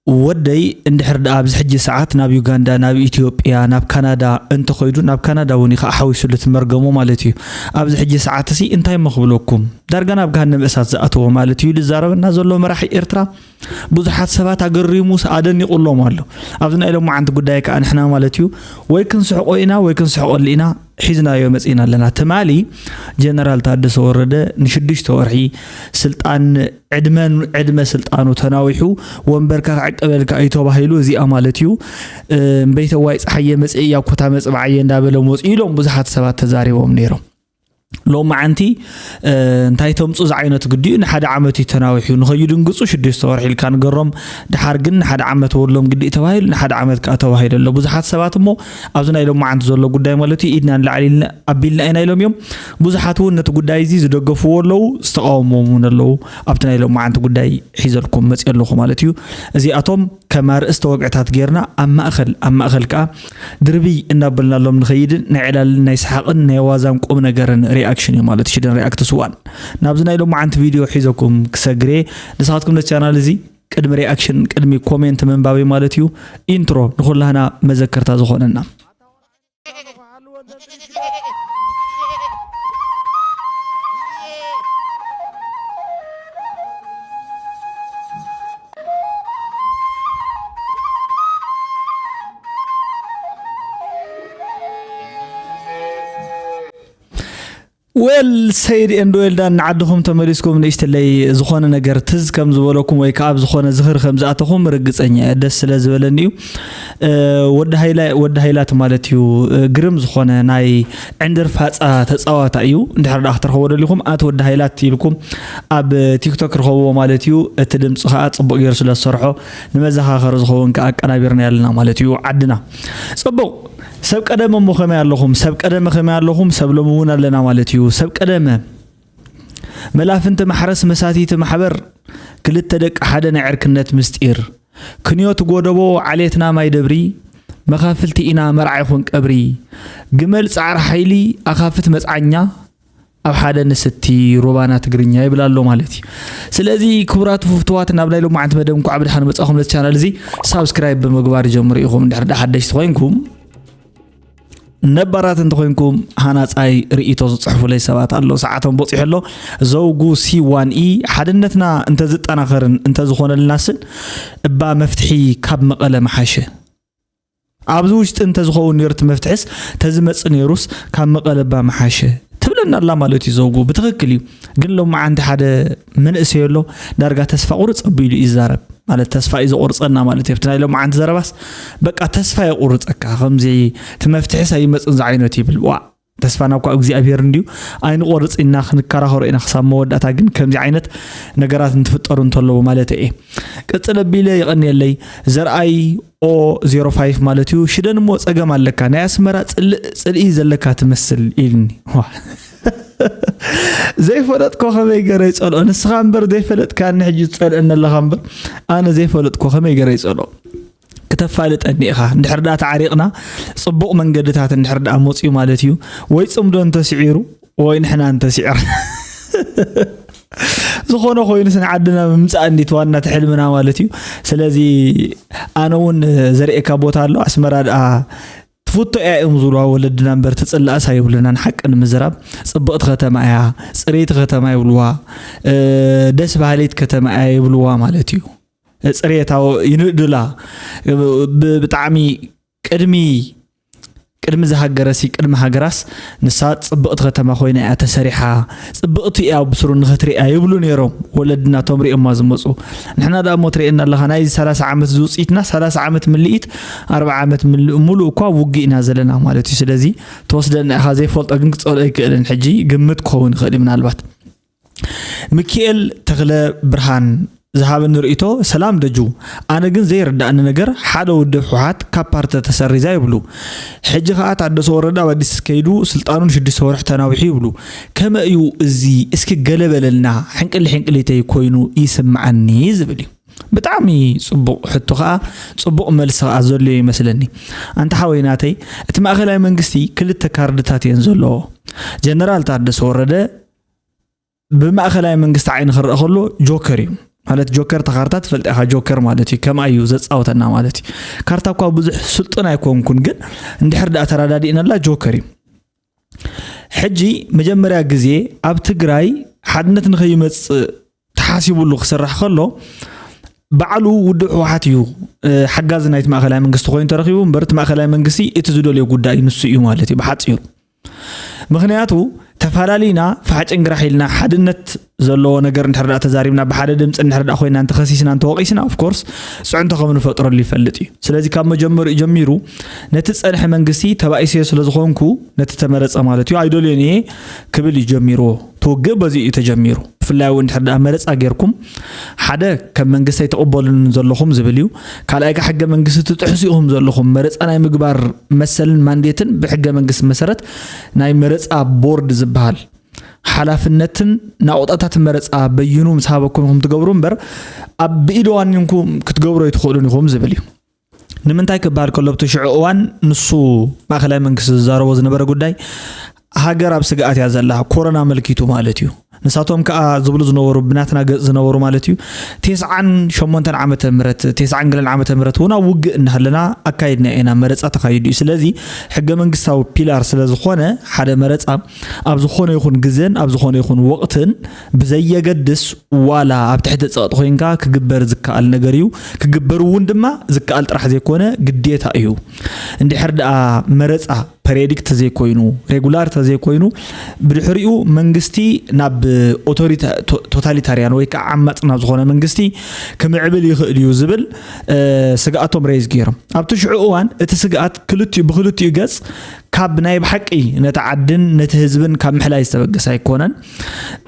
ወደይ እንድሕር ደኣ ኣብዚ ሕጂ ሰዓት ናብ ዩጋንዳ፣ ናብ ኢትዮጵያ፣ ናብ ካናዳ እንተኸይዱ፣ ናብ ካናዳ እውን እዩ ከዓ ሓዊሱሉ እቲ መርገሙ ማለት እዩ። ኣብዚ ሕጂ ሰዓት እዚ እንታይ እሞ ክብለኩም፣ ዳርጋ ናብ ገሃነም እሳት ዝኣተዎ ማለት እዩ ዝዛረበና ዘሎ መራሒ ኤርትራ። ብዙሓት ሰባት ኣገሪሙስ ኣደኒቑሎም ኣሎ። ኣብዚ ናይ ሎማዓንቲ ጉዳይ ከዓ ንሕና ማለት እዩ ወይ ክንስሕቆ ኢና ወይ ክንስሕቀሉ ኢና ሒዝናዮ መጺእና ኣለና። ትማሊ ጀነራል ታደሰ ወረደ ንሽዱሽተ ወርሒ ስልጣን ዕድመን ዕድመ ስልጣኑ ተናዊሑ ወንበርካ ክዕቀበልካ እዩ ተባሂሉ እዚኣ ማለት እዩ። እምበይተዋይ ፀሓየ መፅእ እያ ኮታ መፅባዓየ እንዳበለ መፅኡ ኢሎም ብዙሓት ሰባት ተዛሪቦም ነይሮም። ሎማዓንቲ እንታይ ተምፁ ዝዓይነቱ ግዲኡ ንሓደ ዓመት እዩ ተናዊሑ ንኸይድንግፁ ሽዱሽተ ወርሒ ኢልካ ንገሮም። ድሓር ግን ንሓደ ዓመት ወሎም ግዲእ ተባሂሉ ንሓደ ዓመት ከዓ ተባሂሉ ኣሎ። ብዙሓት ሰባት እሞ ኣብዚ ናይ ሎማዓንቲ ዘሎ ጉዳይ ማለት እዩ ኢድና ንላዕሊ ኢልና ኣቢልና ኢና ኢሎም እዮም። ብዙሓት እውን ነቲ ጉዳይ እዚ ዝደገፍዎ ኣለዉ፣ ዝተቃወምዎም እውን ኣለዉ። ኣብቲ ናይ ሎማዓንቲ ጉዳይ ሒዘልኩም መፅእ ኣለኹ ማለት እዩ። እዚኣቶም ከም ኣርእስተ ወግዕታት ጌርና ኣብ ማእኸል ኣብ ማእኸል ከዓ ድርብይ እናበልናሎም ንኸይድን ናይ ዕላልን ናይ ሰሓቕን ናይ ዋዛን ቁም ነገርን ሪኣክሽን እዩ ማለት ሽደን ሪኣክት ስዋን። ናብዚ ናይ ሎማዓንቲ ቪድዮ ሒዘኩም ክሰግሬ ንስኻትኩም ነቲ ቻናል እዚ ቅድሚ ሪኣክሽን ቅድሚ ኮሜንት ምንባበይ ማለት እዩ ኢንትሮ ንኹላህና መዘከርታ ዝኾነና። ዌል ሰይድ ኤንድ ዌል ዳን ንዓድኹም ተመሊስኩም ንእሽትለይ ዝኾነ ነገር ትዝ ከም ዝበለኩም ወይ ከዓ ኣብ ዝኾነ ዝኽሪ ከም ዝኣተኹም ርግፀኛ እየ። ደስ ስለ ዝበለኒ እዩ። ወዲ ሃይላት ማለት እዩ። ግርም ዝኾነ ናይ ዕንድር ፋፃ ተፃዋታ እዩ። እንድሕር ደኣ ክትረኽቦ ደሊኹም ኣት ወዲ ሃይላት ኢልኩም ኣብ ቲክቶክ ርኸብዎ ማለት እዩ። እቲ ድምፂ ከዓ ፅቡቅ ገይሩ ስለ ዝሰርሖ ንመዘኻኸሪ ዝኸውን ከዓ ኣቀናቢርና ያለና ማለት እዩ። ዓድና ፅቡቅ ሰብ ቀደመ እሞ ከመይ ኣለኹም? ሰብ ቀደመ ከመይ ኣለኹም? ሰብ ሎሚ እውን ኣለና ማለት እዩ። ሰብ ቀደመ መላፍንቲ ማሕረስ መሳቲቲ ማሕበር ክልተ ደቂ ሓደ ናይ ዕርክነት ምስጢር ክንዮ ትጎደቦ ዓሌትና ማይ ደብሪ መኻፍልቲ ኢና መርዓ ይኹን ቀብሪ ግመል ፃዕሪ ሓይሊ ኣኻፍት መፅዓኛ ኣብ ሓደ ንስቲ ሩባና ትግርኛ ይብል ኣሎ ማለት እዩ። ስለዚ ክቡራት ፍፍትዋት ናብ ናይ ሎማዓንቲ መደብ እንኳዕ ብድሓን መፃኹም። ነቲ ቻናል እዚ ሳብስክራይብ ብምግባር ጀምሩ ኢኹም። እንድሕር ዳ ሓደሽቲ ኮይንኩም ነባራት እንተኮይንኩም ሃናፃይ ርእይቶ ዝፅሕፉለይ ሰባት ኣሎ። ሰዓቶም በፂሑ ኣሎ። ዘውጉ ሲ ዋን ኢ ሓድነትና እንተዝጠናኸርን እንተዝኾነልናስን እባ መፍትሒ ካብ መቐለ መሓሸ። ኣብዚ ውሽጢ እንተዝኸውን ነይሩ እቲ መፍትሕስ ተዝመፅእ ነይሩስ ካብ መቐለ እባ መሓሸ ትብለና ኣላ ማለት እዩ። ዘውጉ ብትኽክል እዩ። ግን ሎማዓንቲ ሓደ መንእሰይ ኣሎ ዳርጋ ተስፋ ቁርፅ ኣቢሉ እዩ ዝዛረብ። ማለት ተስፋ እዩ ዘቑርፀና ማለት እዩ። ኣብቲ ናይ ሎማዓንቲ ዘረባስ በቃ ተስፋ የቑርፀካ። ከምዚ እቲ መፍትሕስ ኣይመፅን ዝዓይነቱ ይብል። ዋ ተስፋና እኳ እግዚኣብሔር እንድዩ ኣይንቆርፅ ኢና ክንከራኸሮ ኢና ክሳብ መወዳእታ። ግን ከምዚ ዓይነት ነገራት እንትፍጠሩ እንተለዉ ማለት እየ። ቅፅል ኣቢለ ይቐንየለይ። ዘርኣይ ኦ ዜሮ ፋይፍ ማለት እዩ። ሽደን እሞ ፀገም ኣለካ። ናይ ኣስመራ ፅልእ ፅልኢ ዘለካ ትመስል ኢልኒ። ዋ ዘይፈለጥኮ ከመይ ገረ ይፀልኦ? ንስኻ እምበር ዘይፈለጥካኒ ሕጂ ትፀልእኒ ኣለኻ እምበር ኣነ ዘይፈለጥኮ ከመይ ገረ ይፀልኦ? ክተፋልጠኒ ኢኻ። እንድሕር ደኣ ተዓሪቕና ፅቡቕ መንገድታት እንድሕር ደኣ መፅዩ ማለት እዩ። ወይ ፅምዶ እንተስዒሩ ወይ ንሕና እንተስዕር ዝኾነ ኮይኑስ ንዓድና ምምፃእ እንዲት ዋና ትሕልምና ማለት እዩ። ስለዚ ኣነ እውን ዘርእየካ ቦታ ኣሎ ኣስመራ ደኣ ትፍቶ እያ እዮም ዝብልዋ ወለድና እምበር ትፅላእስ ኣይብሉናን። ሓቂ ንምዝራብ ፅብቕቲ ከተማ እያ፣ ፅርይቲ ከተማ ይብልዋ፣ ደስ ባህሊት ከተማ እያ ይብልዋ ማለት እዩ። ፅሬታ ይንእዱላ። ብጣዕሚ ቅድሚ ቅድሚ ዝሃገረሲ ቅድሚ ሃገራስ ንሳ ፅብቕቲ ከተማ ኮይና እያ ተሰሪሓ። ፅብቕቲ እያ ብስሩ ንኽትሪኣ ይብሉ ነይሮም ወለድና ቶም ሪኦማ ዝመፁ። ንሕና ደኣ እሞ ትርእየና ኣለኻ ናይዚ ሰላሳ ዓመት ዝውፅኢትና ሰላሳ ዓመት ምልኢት ኣርብዓ ዓመት ምልእ ሙሉእ እኳ ውግእ ኢና ዘለና ማለት እዩ። ስለዚ ተወስደና ኢኻ ዘይፈልጦ ግን ክፀልኦ ኣይክእልን። ሕጂ ግምት ክኸውን ይኽእል እዩ ምናልባት። ሚኪኤል ተኽለ ብርሃን ዝሃበኒ ርእይቶ ሰላም ደጁ ኣነ ግን ዘይርዳእኒ ነገር ሓደ ውድብ ሕወሓት ካብ ፓርቲ ተሰሪዛ ይብሉ ሕጂ ከዓ ታደሰ ወረደ ኣብ ኣዲስ ከይዱ ስልጣኑ ንሽዱሽተ ወርሒ ተናዊሑ ይብሉ ከመ እዩ እዚ እስኪ ገለ በለልና ሕንቅሊ ሕንቅሊተይ ኮይኑ ይስምዓኒ ዝብል እዩ ብጣዕሚ ፅቡቕ ሕቶ ከዓ ፅቡቕ መልሲ ከዓ ዘድልዮ ይመስለኒ ኣንታ ሓወይ ናተይ እቲ ማእኸላይ መንግስቲ ክልተ ካርድታት እየን ዘለዎ ጀነራል ታደሰ ወረደ ብማእኸላይ መንግስቲ ዓይኒ ክረአ ከሎ ጆከር እዩ። ማለት ጆከር፣ እታ ካርታ ትፈልጥ ኢኻ፣ ጆከር ማለት እዩ። ከምኣ እዩ ዘጻወተና ማለት እዩ። ካርታ እኳ ብዙሕ ስልጡን ኣይኮንኩን፣ ግን እንድሕር ደኣ ተረዳዲእናላ ጆከር እዩ። ሕጂ መጀመርያ ግዜ ኣብ ትግራይ ሓድነት ንኸይመጽእ ተሓሲቡሉ ክስራሕ ከሎ፣ ባዕሉ ውድብ ህወሓት እዩ፣ እ፣ ሓጋዚ ናይቲ ማእኸላይ መንግስቲ ኮይኑ ተረኺቡ እምበር፣ እቲ ማእኸላይ መንግስቲ እቲ ዝደልዮ ጉዳይ ንሱ እዩ ማለት እዩ ብሓፂሩ። ምኽንያቱ ተፈላለዩና፣ ፋሕ ጭንግራሕ ኢልና፣ ሓድነት ዘለዎ ነገር እንድሕር ደኣ ተዛሪብና፣ ብሓደ ድምፂ እንድሕር ደኣ ኮይና፣ እንተኸሲስና፣ እንተወቒስና፣ ኦፍኮርስ ፅዕንቶ ከም ንፈጥረሉ ይፈልጥ እዩ። ስለዚ ካብ መጀመሪኡ ጀሚሩ ነቲ ዝፀንሐ መንግስቲ ተባኢሰዮ ስለ ዝኾንኩ፣ ነቲ ተመረፀ ማለት እዩ፣ ኣይደልዮን እየ ክብል እዩ ጀሚርዎ። እቲ ውግእ በዚ እዩ ተጀሚሩ። ብፍላይ እውን እንድሕር ደኣ መረፃ ጌርኩም፣ ሓደ ከም መንግስቲ ኣይትቕበሉን ዘለኹም ዝብል እዩ። ካልኣይ ከ ሕገ መንግስቲ ትጥሕሱ ኢኹም ዘለኹም። መረፃ ናይ ምግባር መሰልን ማንዴትን ብሕገ መንግስቲ መሰረት ናይ መረፃ ቦርድ ዝበሃል ሓላፍነትን ናቑጣታት መረፃ በይኑ ምስ ሃበኩም ኢኹም ትገብሩ እምበር፣ ኣብ ብኢድ ዋኒንኩም ክትገብሩ ኣይትኽእሉን ኢኹም ዝብል እዩ። ንምንታይ ክበሃል ከሎ፣ ኣብቲ ሽዑ እዋን ንሱ ማእኸላይ መንግስቲ ዝዛረቦ ዝነበረ ጉዳይ፣ ሃገር ኣብ ስግኣት እያ ዘላ፣ ኮሮና መልኪቱ ማለት እዩ። ንሳቶም ከኣ ዝብሉ ዝነበሩ፣ ብናትና ገጽ ዝነበሩ ማለት እዩ፣ ቴስዓን ሸሞንተን ዓመተ ምህረት፣ ቴስዓን ገለን ዓመተ ምህረት እውን ኣብ ውግእ እናሃለና ኣካይድና ኢና፣ መረጻ ተኻይዱ እዩ። ስለዚ ሕገ መንግስታዊ ፒላር ስለ ዝኾነ፣ ሓደ መረጻ ኣብ ዝኾነ ይኹን ግዘን ኣብ ዝኾነ ይኹን ወቕትን ብዘየገድስ፣ ዋላ ኣብ ትሕቲ ጸቕጢ ኮይንካ ክግበር ዝከኣል ነገር እዩ። ክግበር እውን ድማ ዝከኣል ጥራሕ ዘይኮነ ግዴታ እዩ። እንድሕር ደኣ መረጻ ፐሪዮዲክ ተዘይኮይኑ፣ ሬጉላር ተዘይኮይኑ፣ ብድሕሪኡ መንግስቲ ናብ ኦቶሪታ-፣ ቶ-፣ ቶታሊታርያን ወይ ከዓ ዓማጽ ናብ ዝኾነ መንግስቲ ክምዕብል ይኽእል እዩ ዝብል፣ እ፣ ስግኣቶም ሬይዝ ገይሮም። ኣብቲ ሽዑ እዋን እቲ ስግኣት ክልቲኡ፣ ብክልቲኡ ገጽ ካብ ናይ ብሓቂ ነቲ ዓድን ነቲ ህዝብን ካብ ምሕላይ ዝተበገሰ ኣይኮነን።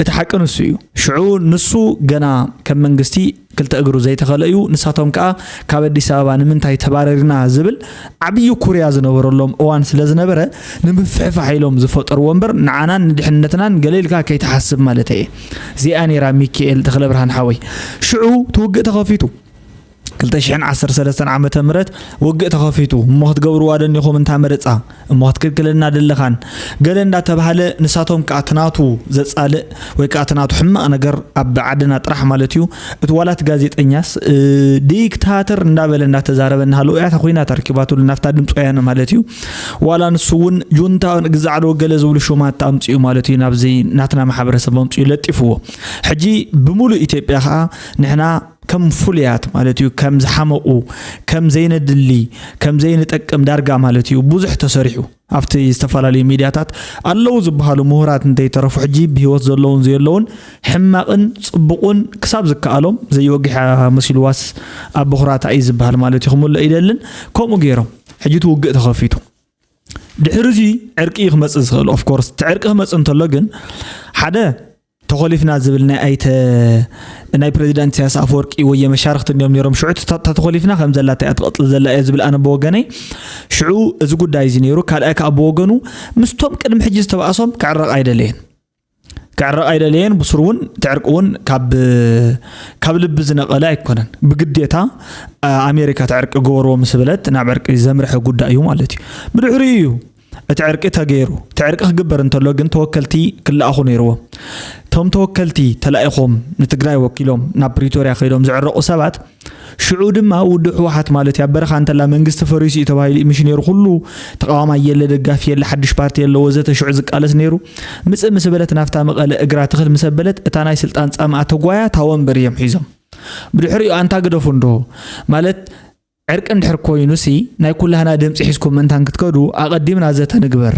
እቲ ሓቂ ንሱ እዩ። ሽዑ ንሱ ገና ከም መንግስቲ ክልተ እግሩ ዘይተኸለ እዩ። ንሳቶም ከኣ ካብ ኣዲስ ኣበባ ንምንታይ ተባረርና ዝብል ዓብዪ ኩርያ ዝነበረሎም እዋን ስለ ዝነበረ፣ ንምፍሕፋሕ ኢሎም ዝፈጠርዎ እምበር፣ ንዓናን ንድሕነትናን ገለ ኢልካ ከይትሓስብ ማለት እየ። እዚኣ ነይራ፣ ሚካኤል ተኽለብርሃን ሓወይ። ሽዑ እቲ ውግእ ተኸፊቱ። ክልተ ሽሕን ዓሰርተ ሰለስተን ዓመተ ምህረት ውግእ ተኸፊቱ። እሞ ክትገብርዋ ደኒኹም እንታ መረጻ፣ እሞ ክትክልክለና ደለኻን፣ ገለ እንዳተባሃለ፣ ንሳቶም ከኣ እቲ ናቱ ዘጻልእ ወይ ከኣ እቲ ናቱ ሕማቕ ነገር ኣብ ዓድና ጥራሕ ማለት እዩ፣ እቲ ዋላ እቲ ጋዜጠኛስ፣ እ፣ ዲክታተር እንዳበለ እንዳተዛረበ እናሃለወ እያ እታ ኲናት ኣርኪባትሉ ናብታ ድምፂ ወያነ ማለት እዩ። ዋላ ንሱ እውን ጁንታ ግዛዕ ዶ ገለ ዝብሉ ሹማት ኣምፅኡ ማለት እዩ፣ ናብዚ ናትና ማሕበረሰብ ኣምፅኡ ለጢፍዎ። ሕጂ ብምሉእ ኢትዮጵያ ከኣ ንሕና ከም ፍሉያት ማለት እዩ፣ ከም ዝሓመቑ፣ ከም ዘይነድሊ፣ ከም ዘይንጠቅም ዳርጋ ማለት እዩ ብዙሕ ተሰሪሑ። ኣብቲ ዝተፈላለዩ ሚድያታት ኣለዉ ዝበሃሉ ምሁራት እንተይተረፉ፣ ሕጂ ብህይወት ዘለውን ዘየለውን፣ ሕማቕን ጽቡቕን ክሳብ ዝከኣሎም፣ ዘይወግሕ መሲልዋስ ኣብ በኹራታ እዩ ዝበሃል ማለት እዩ፣ ክምልእ ይደልን። ከምኡ ገይሮም ሕጂ እቲ ውግእ ተኸፊቱ። ድሕሪ እዚ ዕርቂ እዩ ክመጽእ ዝኽእል። ኦፍኮርስ እቲ ዕርቂ ክመጽእ እንተሎ ግን፣ ሓደ ተኾሊፍና ዝብል ናይ ኣይተ፣ ናይ ፕሬዚዳንት ኢሳያስ ኣፈወርቂ ወየ መሻርኽቲ እንዲዮም ነይሮም። ሽዑ ተታ-፣ ተተኾሊፍና ከም ዘላ እያ ትቐጽል ዘላ እየ ዝብል ኣነ ብወገነይ። ሽዑ እዚ ጉዳይ እዚ ነይሩ። ካልኣይ ከኣ ብወገኑ ምስቶም ቅድሚ ሕጂ ዝተባእሶም ክዕረቕ ኣይደለየን። ክዕረቕ ኣይደለየን። ብስሩ እውን እቲ ዕርቂ እውን ካብ፣ ካብ ልቢ ዝነቐለ ኣይኮነን። ብግዴታ፣ ኣ-፣ ኣሜሪካ እቲ ዕርቂ ግበርዎ ምስ በለት ናብ ዕርቂ ዘምርሐ ጉዳይ እዩ ማለት እዩ። ብድሕሪኡ እዩ እቲ ዕርቂ ተገይሩ። እቲ ዕርቂ ክግበር እንተሎ ግን ተወከልቲ ክለኣኹ ነይርዎም። እቶም ተወከልቲ ተላኢኾም ንትግራይ ወኪሎም ናብ ፕሪቶርያ ከይዶም ዝዕረቑ ሰባት፣ ሽዑ ድማ ውድብ ህወሓት ማለት እዩ፣ ኣብ በረኻ እንተላ መንግስቲ ፈሪሱ እዩ ተባሂሉ እዩ፣ ምሽ ነይሩ፣ ኩሉ ተቃዋማይ የለ፣ ደጋፊ የለ፣ ሓድሽ ፓርቲ የለ ወዘተ ሽዑ ዝቃለስ ነይሩ። ምጽእ ምስ በለት ናብታ መቐለ እግራ ትኽል ምስ ኣበለት እታ ናይ ስልጣን ጻምኣ ተጓያ እታ ወንበር እዮም ሒዞም። ብድሕሪኡ ኣንታ ግደፉ እንዶ ማለት ዕርቂ እንድሕር ኮይኑሲ ናይ ኩላህና ድምፂ ሒዝኩም ምእንታን ክትከዱ ኣቐዲምና ዘተ ንግበር።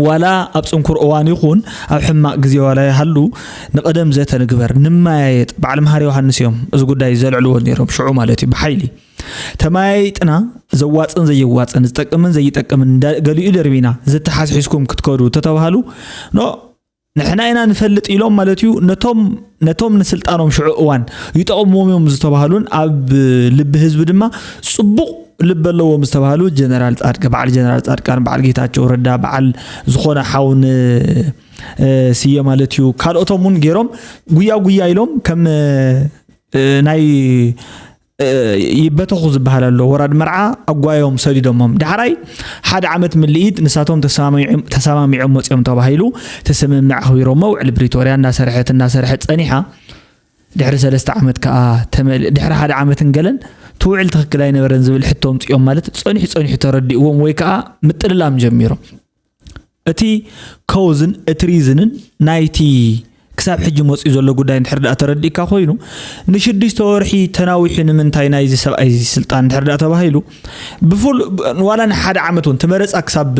ዋላ ኣብ ጽንኩር እዋን ይኹን ኣብ ሕማቕ ግዜ ዋላ ይሃሉ ንቐደም ዘተ ንግበር፣ ንመያየጥ። በዓል መሃሪ ዮሃንስ እዮም እዚ ጉዳይ ዘልዕልዎ ነይሮም ሽዑ ማለት እዩ ብሓይሊ። ተመያይጥና ዘዋጽን ዘይዋጽን ዝጠቅምን ዘይጠቅምን እንዳ-፣ ገሊኡ ደርቢና ዝተሓዝ ሒዝኩም ክትከዱ ተተባሃሉ ኖ ንሕና ኢና ንፈልጥ ኢሎም ማለት እዩ። ነቶም፣ ነቶም ንስልጣኖም ሽዑ እዋን ይጠቕምዎም እዮም ዝተባህሉን ኣብ ልቢ ህዝቢ ድማ ጽቡቕ ልቢ ኣለዎም ዝተባህሉ ጀነራል ጻድቃ-፣ በዓል ጀነራል ጻድቃን፣ በዓል ጌታቸው ረዳ፣ በዓል ዝኾነ ሓውን፣ እ፣ ስየ ማለት እዩ። ካልኦቶም እውን ገይሮም ጉያ ጉያ ኢሎም ከም፣ እ፣ ናይ እ፣ ይበተኹ ዝበሃል ኣሎ። ወራድ መርዓ ኣጓዮም ሰዲዶሞም። ዳሕራይ ሓደ ዓመት ምልኢት ንሳቶም ተሰማሚዖም፣ ተሰማሚዖም መፅዮም ተባሂሉ እቲ ስምምዕ ኣኽቢሮሞ። ውዕሊ ፕሪቶርያ እናሰርሐት እናሰርሐት ፀኒሓ። ድሕሪ ሰለስተ ዓመት ከዓ ተመል ድሕሪ ሓደ ዓመትን ገለን ትውዕል ትኽክል ኣይነበረን ዝብል ሕቶ ኣምፅኦም። ማለት ፀኒሑ ፀኒሑ ተረዲእዎም ወይ ከዓ ምጥልላም ጀሚሮም። እቲ ኮዝን እቲ ሪዝንን ናይቲ ክሳብ ሕጂ መፅኡ ዘሎ ጉዳይ እንድሕር ደኣ ተረዲእካ ኮይኑ፣ ንሽዱሽተ ወርሒ ተናዊሑ ንምንታይ ናይዚ ሰብኣይ እዚ ስልጣን እንድሕር ደኣ ተባሂሉ፣ ብፉል ዋላ ንሓደ ዓመት እውን እቲ መረፃ ክሳብ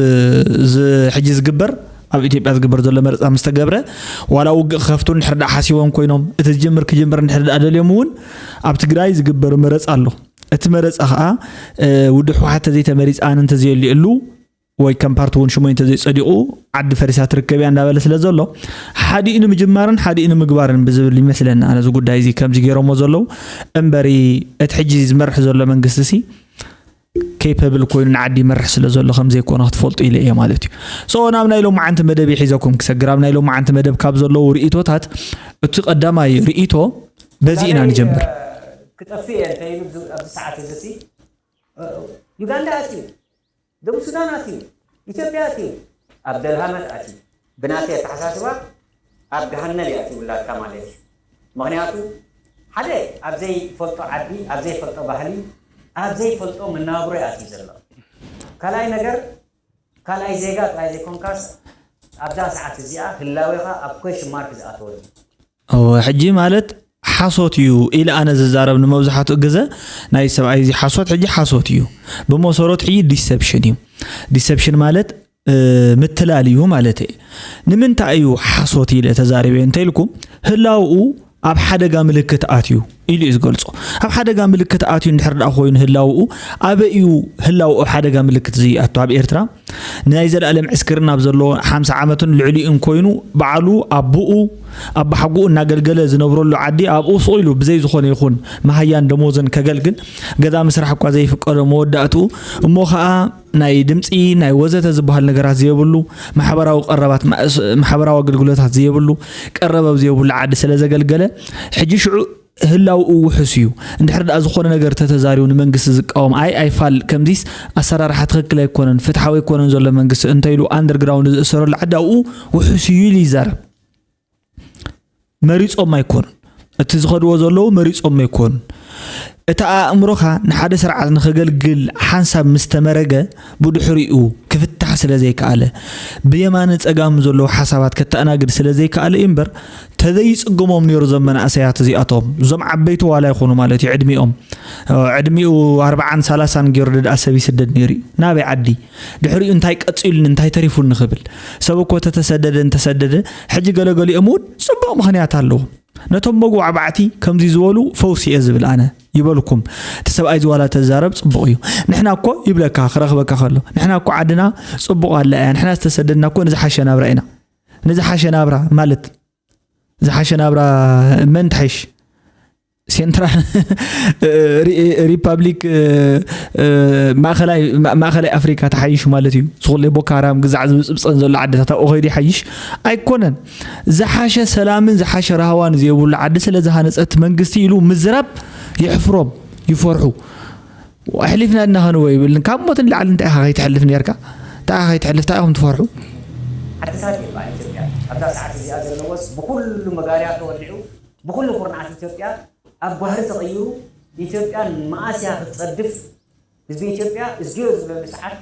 እዚ ሕጂ ዝግበር ኣብ ኢትዮጵያ ዝግበር ዘሎ መረፃ ምስ ተገብረ፣ ዋላ ውግእ ክኸፍቱ እንድሕር ደኣ ሓሲቦም ኮይኖም፣ እቲ ዝጅምር ክጅምር እንድሕር ደኣ ደልዮም እውን ኣብ ትግራይ ዝግበር መረፃ ኣሎ። እቲ መረፃ ከዓ ውድብ ህወሓት ተዘይተመሪፃን እንተዘየልየሉ ወይ ከም ፓርቲ እውን ሽሞይ እንተዘይፀዲቑ ዓዲ ፈሪሳ ትርከብ እያ እንዳበለ ስለ ዘሎ ሓዲኡ ንምጅማርን ሓዲኡ ንምግባርን ብዝብል ይመስለኒ ኣነ እዚ ጉዳይ እዚ ከምዚ ገይሮሞ ዘለዉ። እምበሪ እቲ ሕጂ ዝመርሕ ዘሎ መንግስቲ ሲ ኬፐብል ኮይኑ ንዓዲ ይመርሕ ስለ ዘሎ ከም ዘይኮነ ክትፈልጡ ኢለ እየ ማለት እዩ። ሶ ናብ ናይ ሎማዓንቲ መደብ ይሒዘኩም ክሰግር ኣብ ናይ ሎማዓንቲ መደብ ካብ ዘለዉ ርእቶታት እቲ ቀዳማይ ርእቶ በዚ ኢና ንጀምር። ክጠፍእ እየ እንተኢሉ ኣብዚ ሰዓት እዚ ሲ ዩጋንዳ ኣትዩ ደቡብ ሱዳን ኣትዩ ኢትዮጵያ ኣትዩ ኣብ ደልሃመት ኣትዩ ብናተይ ኣተሓሳስባ ኣብ ገሃነብ እዩ ኣትዩ ውላድካ ማለት እዩ። ምክንያቱ ሓደ ኣብ ዘይፈልጦ ዓዲ ኣብ ዘይፈልጦ ባህሊ ኣብ ዘይፈልጦ መናብሮ እዩ ኣትዩ ዘሎ። ካልኣይ ነገር ካልኣይ ዜጋ ጥራይ ዘይኮንካስ ኣብዛ ሰዓት እዚኣ ህላዌኻ ኣብ ኮሽ ማርክ ዝኣተወሉ እወ ሕጂ ማለት ሓሶት እዩ ኢለ ኣነ ዝዛረብ ንመብዛሕትኡ ግዘ ናይ ሰብኣይ እዚ ሓሶት ሕጂ ሓሶት እዩ። ብመሰረቱ ሕጂ ዲሰፕሽን እዩ። ዲሰፕሽን ማለት ምትላል እዩ ማለት እየ። ንምንታይ እዩ ሓሶት ኢለ ተዛሪበ እንተኢልኩም ህላውኡ ኣብ ሓደጋ ምልክት ኣትዩ ኢሉ እዩ ዝገልጾ። ኣብ ሓደጋ ምልክት ኣትዩ እንድሕር ደኣ ኮይኑ ህላውኡ ኣበይ እዩ ህላውኡ ኣብ ሓደጋ ምልክት ዝይኣቱ ኣብ ኤርትራ ናይ ዘላለም ዕስክርና ኣብ ዘለዎ ሓምሳ ዓመትን ልዕሊኡን ኮይኑ ባዕሉ ኣቦኡ ኣባሓጎኡ እናገልገለ ዝነብረሉ ዓዲ ኣብኡ ስቕ ኢሉ ብዘይ ዝኾነ ይኹን መሃያን ደሞዝን ከገልግል ገዛ ምስራሕ እኳ ዘይፍቀዶ መወዳእትኡ እሞ ኸኣ ናይ ድምፂ ናይ ወዘተ ዝበሃል ነገራት ዘየብሉ ማሕበራዊ ቀረባት ማእስ- ማሕበራዊ ኣገልግሎታት ዘየብሉ ቀረብ ኣብ ዘየብሉ ዓዲ ስለ ዘገልገለ ሕጂ ሽዑ ህላውኡ ውሑስ እዩ። እንድሕር ደኣ ዝኾነ ነገር ተተዛሪቡ ንመንግስቲ ዝቃወም ኣይ ኣይፋል ከምዚስ ኣሰራርሓ ትኽክል ኣይኮነን ፍትሓዊ ኣይኮነን ዘሎ መንግስቲ እንተኢሉ ኣንደርግራውንድ ዝእሰረሉ ዓዲ ኣብኡ ውሑስ እዩ ኢሉ ይዛረብ። መሪጾም ኣይኮኑን። እቲ ዝኸድዎ ዘለዉ መሪጾም ኣይኮኑን። እቲ ኣእምሮኻ ንሓደ ስርዓት ንኸገልግል ሓንሳብ ምስ ተመረገ ብድሕሪኡ ክፍታሕ ስለ ዘይከኣለ ብየማነ ጸጋም ዘለዉ ሓሳባት ከተኣናግድ ስለ ዘይከኣለ እዩ እምበር ተዘይጽግሞም ነይሩ እዞም መናእሰያት እዚኣቶም እዞም ዓበይቲ ዋላ ይኹኑ ማለት እዩ ዕድሚኦም ዕድሚኡ ኣርብዓን ሰላሳን ገይሩ ደኣ ሰብ ይስደድ ነይሩ እዩ ናበይ ዓዲ ድሕሪኡ እንታይ ቀጺሉኒ እንታይ ተሪፉኒ ክብል ሰብ እኮ ተተሰደደ እንተሰደደ ሕጂ ገለገሊኦም እውን ጽቡቕ ምኽንያት ኣለዎም ነቶም መጉባዕባዕቲ ከምዚ ዝበሉ ፈውሲ እየ ዝብል ኣነ ይበልኩም እቲ ሰብኣይ ዝዋላ ተዛረብ ጽቡቕ እዩ ንሕና እኮ ይብለካ ክረኽበካ ከሎ ንሕና እኮ ዓድና ጽቡቕ ኣላ እያ ንሕና ዝተሰደድና እኮ ንዝሓሸ ናብራ ኢና ንዝሓሸ ናብራ ማለት ዝሓሸ ናብራ መን ትሓይሽ ሴንትራል ሪፓብሊክ ማእኸላይ ኣፍሪካ ተሓይሽ ማለት እዩ ዝኩለ ቦካራም ግዛዕ ዝብፅብፀን ዘሎ ዓድታት ኣብኡ ከይዱ ይሓይሽ ኣይኮነን ዝሓሸ ሰላምን ዝሓሸ ራህዋን ዘይብሉ ዓዲ ስለ ዝሃነፀት መንግስቲ ኢሉ ምዝራብ የሕፍሮም ይፈርሑ ኣሕሊፍና ድና ከንወ ይብል ካብ ሞት ንላዕሊ እንታይ ኢኻ ከይትሕልፍ ነርካ እንታይ ኢኻ ከይትሕልፍ እንታይ ኢኹም ትፈርሑ ዓድታት ይባ ኢትዮጵያ ኣብዛ ሰዓት እዚኣ ዘለዎስ ብኩሉ መጋርያ ተወሊዑ ብኩሉ ኩርናዓት ኢትዮጵያ ኣብ ጓህሪ ተቐይሩ ኢትዮጵያ መኣስ እያ ክትፀድፍ ህዝቢ ኢትዮጵያ እዝግዮ ዝብለሉ ሰዓት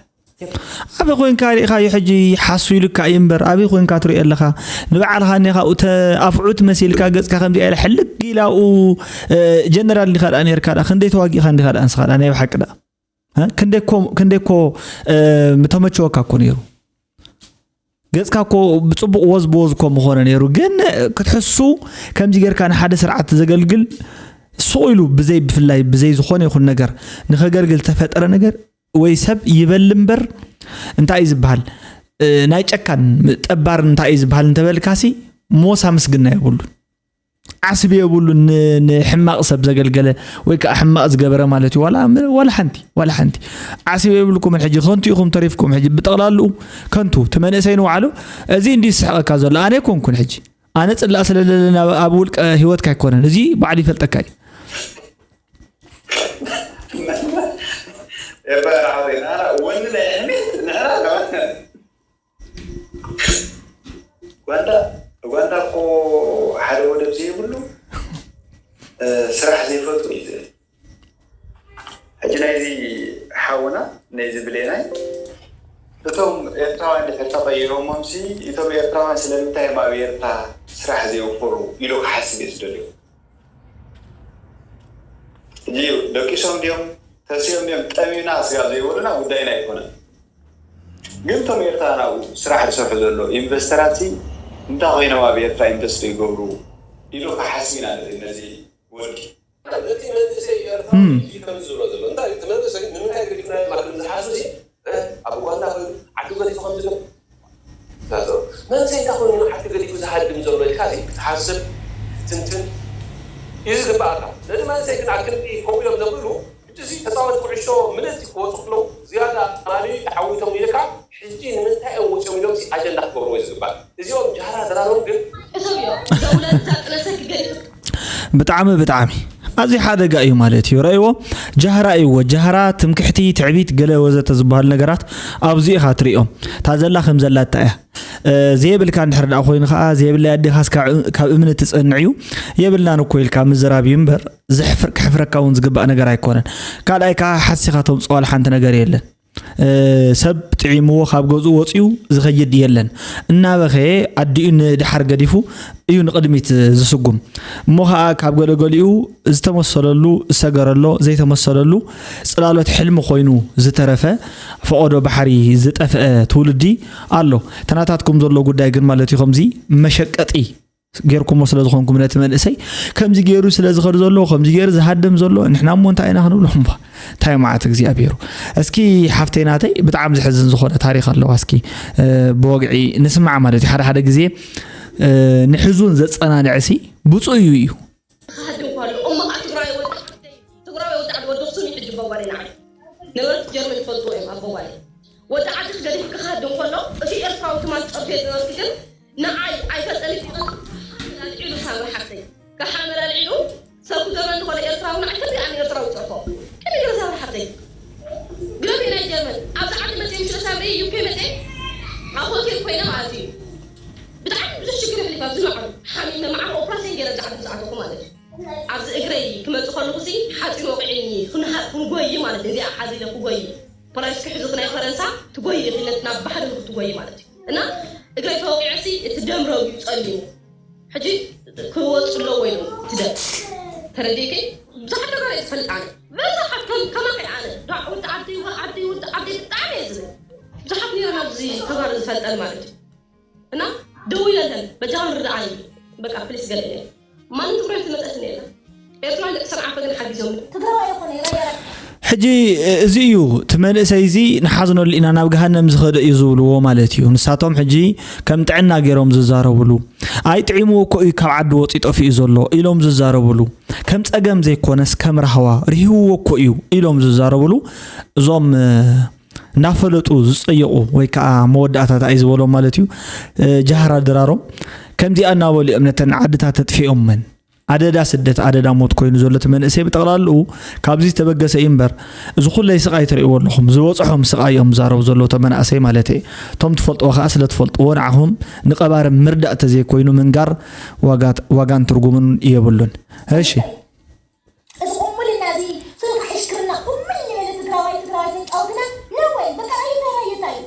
ኣበይ ኮይንካ ርኢኻዮ ሕጂ ሓሱ ኢሉካ እዩ እምበር ኣበይ ኮይንካ ትሪኦ ኣለኻ ንባዕልኻ እኒኻ ኣብዑት መሲልካ ገፅካ ከምዚኣ ኢላ ሕልግ ኢላ ኣብኡ ጀነራል እንዲኻ ደኣ ነርካ ደኣ ክንደይ ተዋጊእኻ እንዲኻ ደኣ ንስኻ ደኣ ናይ ብሓቂ ደኣ ክንደይ እኮ ምተመቸወካ እኮ ነይሩ ገፅካ እኮ ብፅቡቅ ወዝ ብወዝ እኮ ምኾነ ነይሩ ግን ክትሕሱ ከምዚ ጌርካ ንሓደ ስርዓት ዘገልግል ሱቕ ኢሉ ብዘይ ብፍላይ ብዘይ ዝኾነ ይኹን ነገር ንኸገልግል ተፈጠረ ነገር ወይ ሰብ ይበል እምበር እንታይ እዩ ዝበሃል ናይ ጨካን ጠባር እንታይ እዩ ዝበሃል እንተበልካሲ ሞሳ ምስግና የብሉን ዓስቢ የብሉን ንሕማቕ ሰብ ዘገልገለ ወይ ከዓ ሕማቕ ዝገበረ ማለት እዩ ዋላ ሓንቲ ዋላ ሓንቲ ዓስቢ የብልኩምን ሕጂ ከንቱ ኢኹም ተሪፍኩም ሕጂ ብጠቕላልኡ ከንቱ እቲ መንእሰይ ንባዕሉ እዚ እንዲ ዝስሕቐካ ዘሎ ኣነ ኣይኮንኩን ሕጂ ኣነ ፅላእ ስለ ዘለና ኣብ ውልቀ ህይወትካ ኣይኮነን እዚ ባዕሉ ይፈልጠካ እዩ ኤባ ሓወይ ንዓና ወኒ ናይ ሕሜት ንዕና ለማት ኡጋንዳ ኡጋንዳ እኮ ሓደ ወደብ ዘይብሉ ሕጂ ናይዚ ሓውና ናይዚ ብሌናይ እቶም ኤርትራውያን ድሕር ተቐይሮሞምሲ እቶም ኤርትራውያን ስለምንታይ እዮም ኣብ ኤርትራ ስራሕ ዘይወፈሩ ኢሉ ክሓስብ እየ ዝደልዮ። ሕጂ ደቂሶም ድዮም ተሲኦም ድዮም ጠሚና ስጋብ ዘይበሉና ጉዳይና ኣይኮነን። ግን እቶም ኤርትራውያን ኣብኡ ስራሕ ዝሰርሑ ዘሎ ኢንቨስተራት እንታይ ኮይኖም ኣብ ኤርትራ ኢንቨስት ይገብሩ ኢሉ ክሓስብ ኢና ንርኢ ነዚ ወዲ። ነቲ መንእሰይ ኤርትራዊ ሕጂ ከምዚ ዝብሎ ዘሎ እንታይ እቲ መንእሰይ ንምንታይ ገዲፍና ማለት ዝሓስብ ሲ ኣብ ኡጋንዳ ኮይኑ ዓዱ ገዲፉ ከምዚ መንእሰይ እንታይ ኮይኑ ዓዱ ገዲፉ ዝሃድም ዘሎ ኢልካ ክትሓስብ ክትንትን እዩ ዝግባኣካ። ነዚ መንእሰይ ግን ኣብ ክንዲ ከምኡ እዮም ዘብሉ ሕጂ ሲ ተፃወቲ ኩዕሾ ምልእቲ ክወፁ ክለው ዝያዳ ማሊ ተዓዊቶም ኢልካ ሕጂ ንምንታይ እዮም ወፂኦም ኢሎም ሲ ኣጀንዳ ክገብርዎ እዩ ዝግባእ። እዚኦም ጃህራ ድራሮም ግን ሰብ እዮም ደውለን እዛ ጥነሰ ክገድፍ ብጣዕሚ ብጣዕሚ ኣዚ ሓደጋ እዩ ማለት እዩ። ረእይዎ ጃህራ እይዎ ጃህራ፣ ትምክሕቲ፣ ትዕቢት፣ ገለ ወዘተ ዝበሃሉ ነገራት ኣብዚ ኢኻ ትሪኦም። እታ ዘላ ከም ዘላ እታ እያ። እ፣ ዘይብልካ እንድሕር ደኣ ኮይኑ ከዓ ዘይብለይ ኣዴኻስ ካብ ካብ እምኒ ትጸንዕ እዩ። የብልናን እኮ ኢልካ ምዝራብ እዩ እምበር ዘሕፍር ክሕፍረካ እውን ዝግባእ ነገር ኣይኮነን። ካልኣይ ከዓ ሓሲኻ ተምፅኦ ዋላ ሓንቲ ነገር የለን። ሰብ ጥዒምዎ ካብ ገዝኡ ወፂኡ ዝኸይድ የለን። እናበኸየ ኣዲኡ ንደሓር ገዲፉ እዩ ንቕድሚት ዝስጉም። እሞ ኸዓ ካብ ገለገሊኡ ዝተመሰለሉ ዝሰገረሎ ዘይተመሰለሉ ፅላሎት ሕልሚ ኮይኑ ዝተረፈ ፈቐዶ ባሕሪ ዝጠፍአ ትውልዲ ኣሎ። ተናታትኩም ዘሎ ጉዳይ ግን ማለት እዩ ከምዚ መሸቀጢ ጌርኩሞ ስለ ዝኾንኩም ነቲ መንእሰይ ከምዚ ገይሩ ስለ ዝኸድ ዘሎ ከምዚ ገይሩ ዝሃድም ዘሎ ንሕና እሞ እንታይ ኢና ክንብሎ እምባ እንታይ መዓት እግዚኣብሄሩ እስኪ ሓፍተይ ናተይ ብጣዕሚ ዝሕዝን ዝኾነ ታሪክ ኣለዋ እስኪ ብወግዒ ንስማዕ ማለት እዩ ሓደ ሓደ ግዜ ንሕዙን ዘጸናንዕሲ ብፁ እዩ እዩ ትግራይ ወጣ ወደ ትግራይ ወጣ ወደ ሱኒ ሕጅ በዋሪ ናዓይ ነበርት ጀርመን ፈልጦ እዮም ኣቦዋሪ ወደ ዓዲ ክገዲፍ ክኻድ እንኮሎ እቲ ኤርትራዊ ትማል ጸርፌ ዝነበርት ግን ንዓይ ኣይፈጠልክን ሓመድ ኣልዒሉ ሳምሪ ሓፍተይ ካብ ሓመድ ኣልዒሉ ሰብ ክገብረ እንተኾነ ኤርትራዊ ንዓይ ከመይ ኣነ ኤርትራዊ ጸርፎ ከመይ ገለ ሳምሪ ሓፍተይ ግረቢ ናይ ጀርመን ኣብዚ ዓዲ መፅእ ምሽ ሳምሪ ዩኬ መፅእ ኣብ ሆቴል ኮይነ ማለት እዩ ብጣዕሚ ብዙሕ ሽግር ኣሕሊፍ ኣብዚ ማዕሩ ሓሚመ ማዕሩ ኦፕራሲዮን ገይረ ኣብዚ ዓዲ ዝኣተኹ ማለት እዩ ኣብዚ እግረይ ክመፅእ ከለኹ ሲ ሓፂን ወቂዕኒ ክንጎይ ማለት እዚኣ ሓዚለ ክጎይ ፖላይስ ክሕዙ ናይ ፈረንሳ ትጎይ ኢኺ ነት ናብ ባሕሪ ክትጎይ ማለት እዩ እና እግረይ ተወቂዐ ሲ እቲ ደም ረው እዩ ፀሊሙ ሕጂ ክወፁ ኣለዎ ኢሉ እቲ ደም ተረዲእኪ ብዙሓት ተጋሩ እየ ዝፈልጥ ኣነ ብዙሓት ከም ከማኺ ኣነ ዳዕ ወዲ ዓዲ ወ ዓዲ ወዲ ዓዲ ብጣዕሚ እየ ዝብል ብዙሓት ነይሮም ኣብዚ ተጋሩ ዝፈልጠን ማለት እዩ እና ደው ኢለለን በጃኹም ርድኣኒ በቃ ፕሊስ ገለ ማንም ትግራይ ትመፀት የለን ኤርትራን ደቂ ሰንዓፈ ግን ሓጊዞም ትግራዋይ ይኾነ ይረየረ ሕጂ እዚ እዩ እቲ መንእሰይ እዚ ንሓዝነሉ ኢና ናብ ገሃነም ዝኸደ እዩ ዝብልዎ ማለት እዩ ንሳቶም ሕጂ ከም ጥዕና ገይሮም ዝዛረብሉ ኣይ ጥዒምዎ እኮ እዩ ካብ ዓዲ ወፂ ጠፊኡ ዘሎ ኢሎም ዝዛረብሉ ከም ፀገም ዘይኮነስ ከም ራህዋ ርሂውዎ እኮ እዩ ኢሎም ዝዛረብሉ እዞም እናፈለጡ ዝፀየቑ ወይ ከዓ መወዳእታ እንታይ ዝበሎም ማለት እዩ ጃህራ ድራሮም ከምዚኣ እናበሉ እዮም ነተን ዓድታት ተጥፊኦመን ኣደዳ ስደት ኣደዳ ሞት ኮይኑ ዘሎ እቲ መንእሰይ ብጠቕላልኡ ካብዚ ዝተበገሰ እዩ እምበር እዚ ኩለይ ስቓይ ትርእይዎ ኣለኹም ዝበፅሖም ስቓይ እዮም ዝዛረቡ ዘለዉ እቶም መናእሰይ ማለት እየ እቶም ትፈልጥዎ ከዓ ስለ ትፈልጥዎ ንዓኹም ንቐባሪ ምርዳእ ተዘይኮይኑ ምንጋር ዋጋን ትርጉምን የብሉን እሺ እዚ ቁምልና እዚ ስሩዕ ሕሽክርና ቁምል ዝበለ ትግራዋይ ትግራዋይ ተጫውትና ነወይ በቃ ኣይታይ ኣይታይ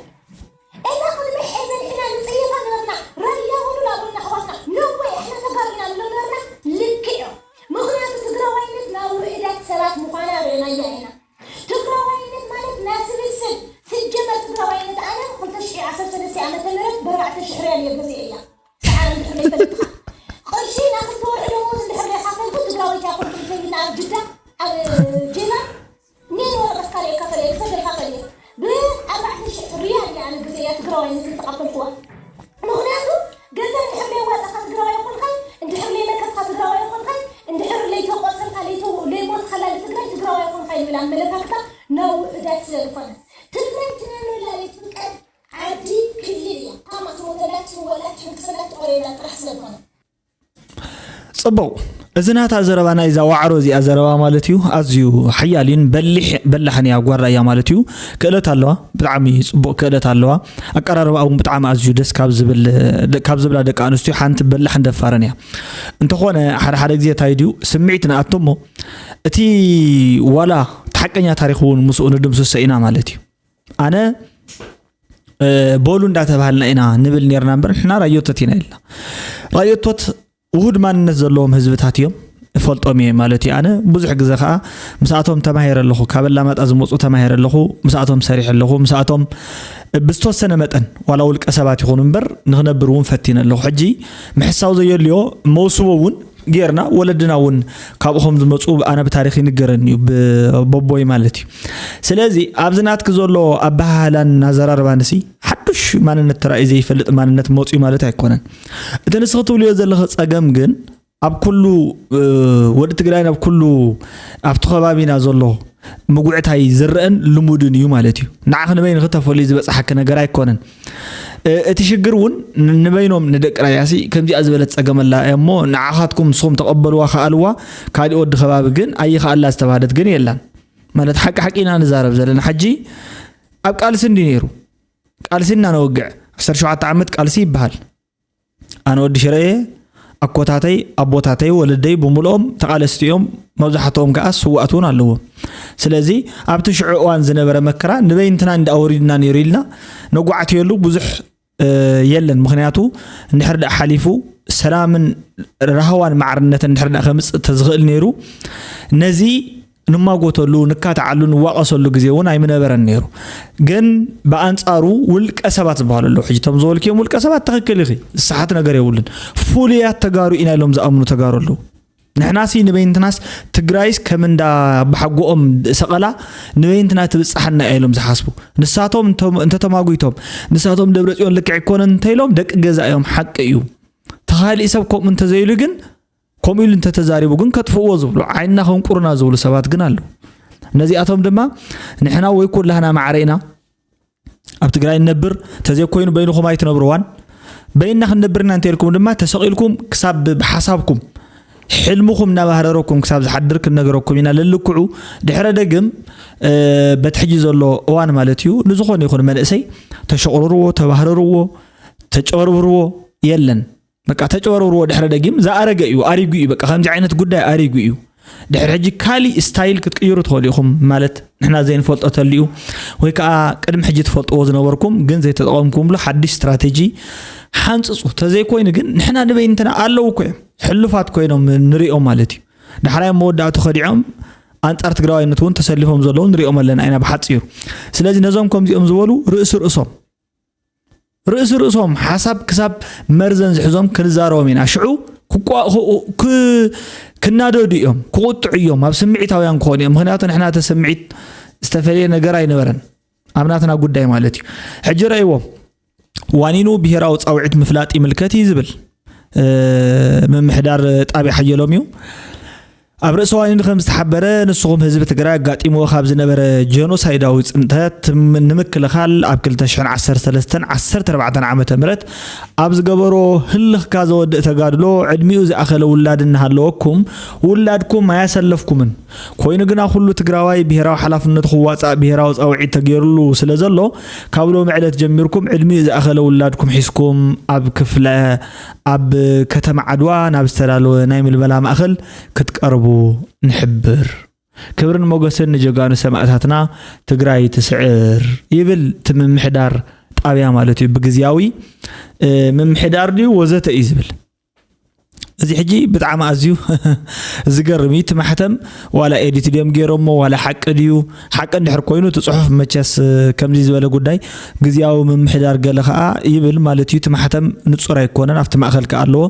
እዛ ቅድሚ ሕዚ ንሕና ንፅየፋ ነበርና ራያ ወሉላ ጎና ኣሕዋትና ነወይ እሕና ተጋሩ ኢና ንብሎ ነበርና ልክዕ እዮም ምኽንያቱ ትግራዋይነት ናብ ውሕዳት ሰባት ምዃና ርኢናያ ኢና ትግራዋይነት ማለት ናይ ስብስብ ስጀመር ትግራዋይነት ኣነ ክልተ ሽሕ ዓሰርተ ሰለስተ ዓመተ ምህረት ብኣርባዕተ ሽሕ ሪያል እየ ገዚኤያ ሰዓረ እንድሕር ዘይፈልጥኻ ቅርሺ ናብ ክልተ ወርሒ ደሞዝ እንድሕር ዘይኸፈልኩ ትግራወይቲ ኣይኮንኩን ከይድና ኣብ ጅዳ ኣብ ጀና ኔን ወረቐት ካልእካ ከለ ክሰደልካ ከለ ብኣርባዕተ ሽሕ ሪያል እያ ኣነ ግዜ እያ ትግራዋይነት ዝተቐበልኩዋ ምኽንያቱ ገንዘብ እንድሕር ለይዋፀኻ ትግራዋይ ኣይኮንካይ እንድሕር ለይለከትካ ትግራዋይ ኣይኮንካይ እንድሕር ለይተቆሰልካ ለይሞትካ ላሊ ትግራይ ትግራዋይ ኣይኮንካይ ዝብል ኣመለካክታ ናብ ውሑዳት ስለ ዝኾነ ትግራይ ትነብር ላሊ ትፍቀድ ዓዲ ክልል እያ። ታማ ትሞተላ ትስወላ ትሕንክሰላ ትቆርየላ ጥራሕ ስለዝኾነ። ፅቡቕ እዚ ናታ ዘረባ ናይዛ ዋዕሮ እዚኣ ዘረባ ማለት እዩ ኣዝዩ ሓያል እዩን በሊሕ በላሕን እያ ጓራ እያ ማለት እዩ ክእለት ኣለዋ ብጣዕሚ ፅቡቕ ክእለት ኣለዋ ኣቀራርባ እውን ብጣዕሚ ኣዝዩ ደስ ካብ ዝብል ካብ ዝብላ ደቂ ኣንስትዮ ሓንቲ በላሕን ደፋርን እያ እንተኾነ ሓደ ሓደ ግዜ እንታይ ድዩ ስምዒት ንኣቶ እሞ እቲ ዋላ እቲ ሓቀኛ ታሪኽ እውን ምስኡ ንድምስሶ ኢና ማለት እዩ። ኣነ በሉ እንዳተባሃልና ኢና ንብል ነርና እምበር ንሕና ራዮቶት ኢና ኢልና። ራዮቶት ውሁድ ማንነት ዘለዎም ህዝብታት እዮም፣ እፈልጦም እየ ማለት እዩ። ኣነ ብዙሕ ግዜ ከዓ ምስኣቶም ተማሂረ ኣለኹ፣ ካብ ኣላማጣ ዝመፁ ተማሂረ ኣለኹ፣ ምስኣቶም ሰሪሐ ኣለኹ፣ ምስኣቶም ብዝተወሰነ መጠን ዋላ ውልቀ ሰባት ይኹኑ እምበር ንክነብር እውን ፈቲነ ኣለኹ። ሕጂ ምሕሳው ዘየድልዮ መውስቦ እውን ጌርና፣ ወለድና እውን ካብኡ ከም ዝመፁ ኣነ ብታሪክ ይንገረኒ እዩ፣ ብቦቦይ ማለት እዩ። ስለዚ ኣብዚ ናትኪ ዘሎ ኣበሃህላን ኣዘራርባንሲ ሓዱሽ ማንነት ተራእዩ ዘይፈልጥ ማንነት መፅኡ ማለት ኣይኮነን። እቲ ንስኺ ትብልዮ ዘለኺ ፀገም ግን ኣብ ኩሉ ወዲ ትግራይን ኣብ ኩሉ ኣብቲ ከባቢና ዘሎ ምጉዕታይ ዝረአን ልሙድን እዩ ማለት እዩ። ንዓኺ ንበይንኺ ተፈልዩ ዝበፅሓኪ ነገር ኣይኮነን። እቲ ሽግር እውን ንበይኖም ንደቂ ራያሲ ከምዚኣ ዝበለት ፀገም ኣላ እሞ ንዓኻትኩም ንስኹም ተቐበልዋ ከኣልዋ፣ ካሊእ ወዲ ከባቢ ግን ኣይኸኣላ ዝተባህለት ግን የላን። ማለት ሓቂ ሓቂ ኢና ንዛረብ ዘለና። ሕጂ ኣብ ቃልሲ እንዲ ነይሩ ቃልሲ እናነወግዕ ዓሰርተ ሸውዓተ ዓመት ቃልሲ ይበሃል። ኣነ ወዲ ሽረ እየ። ኣኮታተይ ኣቦታተይ ወለደይ ብምልኦም ተቓለስቲ እዮም። መብዛሕትኦም ከዓ ስዋእት እውን ኣለዎም። ስለዚ ኣብቲ ሽዑ እዋን ዝነበረ መከራ ንበይንትና እንዳኣወሪድና ነይሩ ኢልና ነጓዕትየሉ ብዙሕ የለን። ምክንያቱ እንድሕር ደኣ ሓሊፉ ሰላምን ራህዋን ማዕርነትን እንድሕር ደኣ ከምፅእ ተዝኽእል ነይሩ ነዚ ንማጎተሉ ንካትዓሉ ንዋቀሰሉ ግዜ እውን ኣይምነበረን ነይሩ። ግን ብኣንፃሩ ውልቀ ሰባት ዝበሃሉ ኣለዉ። ሕጂ እቶም ዝበልክዮም ውልቀ ሰባት ትኽክል ኢኺ፣ ዝሰሓት ነገር የብሉን። ፍሉያት ተጋሩ ኢና ኢሎም ዝኣምኑ ተጋሩ ኣለዉ። ንሕናሲ ንበይንትናስ ትግራይስ ከም እንዳ ኣባሓጎኦም ሰቐላ ንበይንትና ትብፅሓና እያ ኢሎም ዝሓስቡ። ንሳቶም እንተተማጒቶም ንሳቶም ደብረፅዮን ልክዕ ኣይኮነን እንተኢሎም ደቂ ገዛ እዮም፣ ሓቂ እዩ። ተኻሊእ ሰብ ከምኡ እንተዘይሉ ግን ከምኡ ኢሉ እንተተዛሪቡ ግን ከጥፍእዎ ዝብሉ ዓይንና ከንቁርና ዝብሉ ሰባት ግን ኣለዉ። ነዚኣቶም ድማ ንሕና ወይ ኩላህና ማዕረ ኢና ኣብ ትግራይ ንነብር፣ ተዘይኮይኑ በይንኹም ኣይትነብርዋን፣ በይንና ክንነብር ኢና እንተኢልኩም ድማ ተሰቒልኩም ክሳብ ብሓሳብኩም ሕልምኹም እናባህረረኩም ክሳብ ዝሓድር ክንነግረኩም ኢና። ለልክዑ ድሕረ ደግም በቲ ሕጂ ዘሎ እዋን ማለት እዩ ንዝኾነ ይኹን መንእሰይ ተሸቑርርዎ፣ ተባህረርዎ፣ ተጨበርብርዎ የለን። በቃ ተጨበርብርዎ ድሕረ ደጊም ዝኣረገ እዩ፣ ኣሪጉ እዩ። በቃ ከምዚ ዓይነት ጉዳይ ኣሪጉ እዩ። ድሕሪ ሕጂ ካሊእ ስታይል ክትቅይሩ ትኽእሉ ኢኹም፣ ማለት ንሕና ዘይንፈልጦ ተልዩ ወይ ከዓ ቅድሚ ሕጂ ትፈልጥዎ ዝነበርኩም ግን ዘይተጠቐምኩምሉ ሓድሽ ስትራቴጂ ሓንፅፁ። ተዘይኮይኑ ግን ንሕና ንበይንትና ኣለዉ እኮ እዮም፣ ሕሉፋት ኮይኖም ንሪኦም ማለት እዩ። ዳሕራይ መወዳእቱ ከዲዖም ኣንፃር ትግራዋይነት እውን ተሰሊፎም ዘለዉ ንሪኦም ኣለና ኢና ብሓፂሩ። ስለዚ ነዞም ከምዚኦም ዝበሉ ርእሲ ርእሶም ርእሲ ርእሶም ሓሳብ ክሳብ መርዘን ዝሕዞም ክንዛረቦም ኢና። ሽዑ ክናደዱ እዮም፣ ክቁጥዑ እዮም፣ ኣብ ስምዒታውያን ክኾኑ እዮም። ምክንያቱ ንሕና እቲ ስምዒት ዝተፈለየ ነገር ኣይነበረን ኣብ ናትና ጉዳይ ማለት እዩ። ሕጂ ረእይዎም ዋኒኑ ብሄራዊ ፃውዒት ምፍላጥ ይምልከት እዩ ዝብል ምምሕዳር ጣብያ ሓየሎም እዩ። ኣብ ርእሲ ዋኒኑ ከም ዝተሓበረ ንስኹም ህዝቢ ትግራይ ኣጋጢምዎ ካብ ዝነበረ ጀኖሳይዳዊ ፅንተት ንምክልኻል ኣብ ክልተ ሽሕን ዓሰርተ ሰለስተን ዓሰርተ ኣርባዕተን ዓመተ ምህረት ኣብ ዝገበሮ ህልኽካ ዘወድእ ተጋድሎ ዕድሚኡ ዝኣኸለ ውላድ እናሃለወኩም ውላድኩም ኣያሰለፍኩምን። ኮይኑ ግና ኩሉ ትግራዋይ ብሄራዊ ሓላፍነቱ ክዋፃእ ብሄራዊ ፃውዒት ተገይሩሉ ስለ ዘሎ ካብ ሎሚ ዕለት ጀሚርኩም ዕድሚኡ ዝኣኸለ ውላድኩም ሒዝኩም ኣብ ክፍለ ኣብ ከተማ ዓድዋ ናብ ዝተዳለወ ናይ ምልመላ ማእኸል ክትቀርቡ ንሕብር። ክብርን ሞገስን ንጀጋኑ ሰማእታትና ትግራይ ትስዕር ይብል እቲ ምምሕዳር ጣብያ ማለት እዩ። ብግዝያዊ ምምሕዳር ድዩ ወዘተ እዩ ዝብል። እዚ ሕጂ ብጣዕሚ ኣዝዩ ዝገርም እዩ። እቲ ማሕተም ዋላ ኤዲት ድዮም ገይሮሞ ዋላ ሓቂ ድዩ? ሓቂ እንድሕር ኮይኑ እቲ ፅሑፍ መቸስ ከምዚ ዝበለ ጉዳይ ግዝያዊ ምምሕዳር ገለ ከዓ ይብል ማለት እዩ። እቲ ማሕተም ንፁር ኣይኮነን፣ ኣብቲ ማእኸል ከዓ ኣለዎ።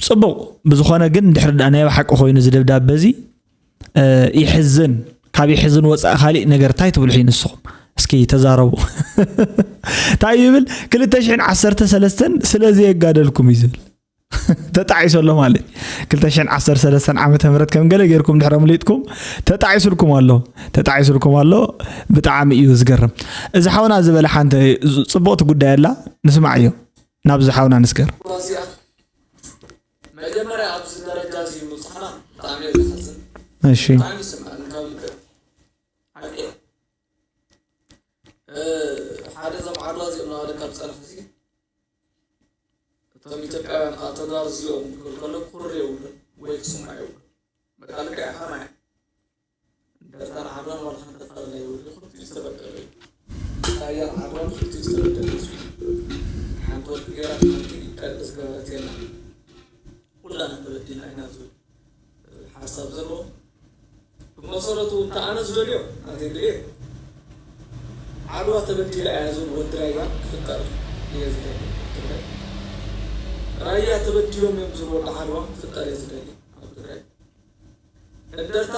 ፅቡቕ ብዝኾነ ግን እንድሕር ዳ ናይ ሓቂ ኮይኑ እዚ ደብዳበ እዚ ይሕዝን፣ ካብ ይሕዝን ወፃኢ ካሊእ ነገር እንታይ ትብሉ ሕይ ንስኹም? እስኪ ተዛረቡ። እንታይ ይብል? ክልተ ሽሕን ዓሰርተ ሰለስተን ስለ ዘየጋደልኩም እዩ ዝብል። ተጣዒሱ ኣሎ ማለት እዩ። ክልተ ሽሕን ዓሰርተ ሰለስተን ዓመተ ምህረት ከም ገለ ጌርኩም ድሕሪ ኣምሊጥኩም ተጣዒሱልኩም ኣሎ። ተጣዒሱልኩም ኣሎ። ብጣዕሚ እዩ ዝገርም። እዚ ሓውና ዝበለ ሓንቲ ጽቡቕቲ ጉዳይ ኣላ፣ ንስማዕ እዮ። ናብዚ ሓውና ንስገር። መጀመርያ ኣብዚ ደረጃ እዚ ምብፅሕና ብጣዕሚ እዩ ዘሕዝን። እሺ። ብጣዕሚ ይስምዐኒ ካብ ልቢ። ሓቂ እዩ። ሓደ እዞም ዓድዋ እዚኦም ናባደካ ዝፀንሑ እዚ እቶም ኢትዮጵያውያን ከዓ ተጋሩ እዚኦም ክብል ከሎ ኩር የብሉን ወይ ክስምዖ የብሉን። በቃ ልክዕ ከማይ እንደርታን ዓድዋን ዋላ ሓንቲ ቃል ናይ ውድድር ክልቲኡ ዝተበደለ እዩ። ራያን ዓድዋን ክልቲኡ ዝተበደለ እዩ። ሓንቲ ወርቂ ገይራ ሓንቲ ቀርጢ ዝገበረት የላ። ኩላና ተበዲልና ኢና ዝብል ሓሳብ ዘለዎ። ብመሰረቱ እንተ ኣነ ዝደልዮ ኣነ ዘይደልዮ ዓድዋ ተበዲላ እያ ዝብል ወዲ ራያ ክፍጠር እየ ዝደሊ። ራያ ተበዲሎም እዮም ዝብል ወዲ ዓድዋ ክፍጠር እየ ዝደሊ ኣብ ትግራይ። እንደርታ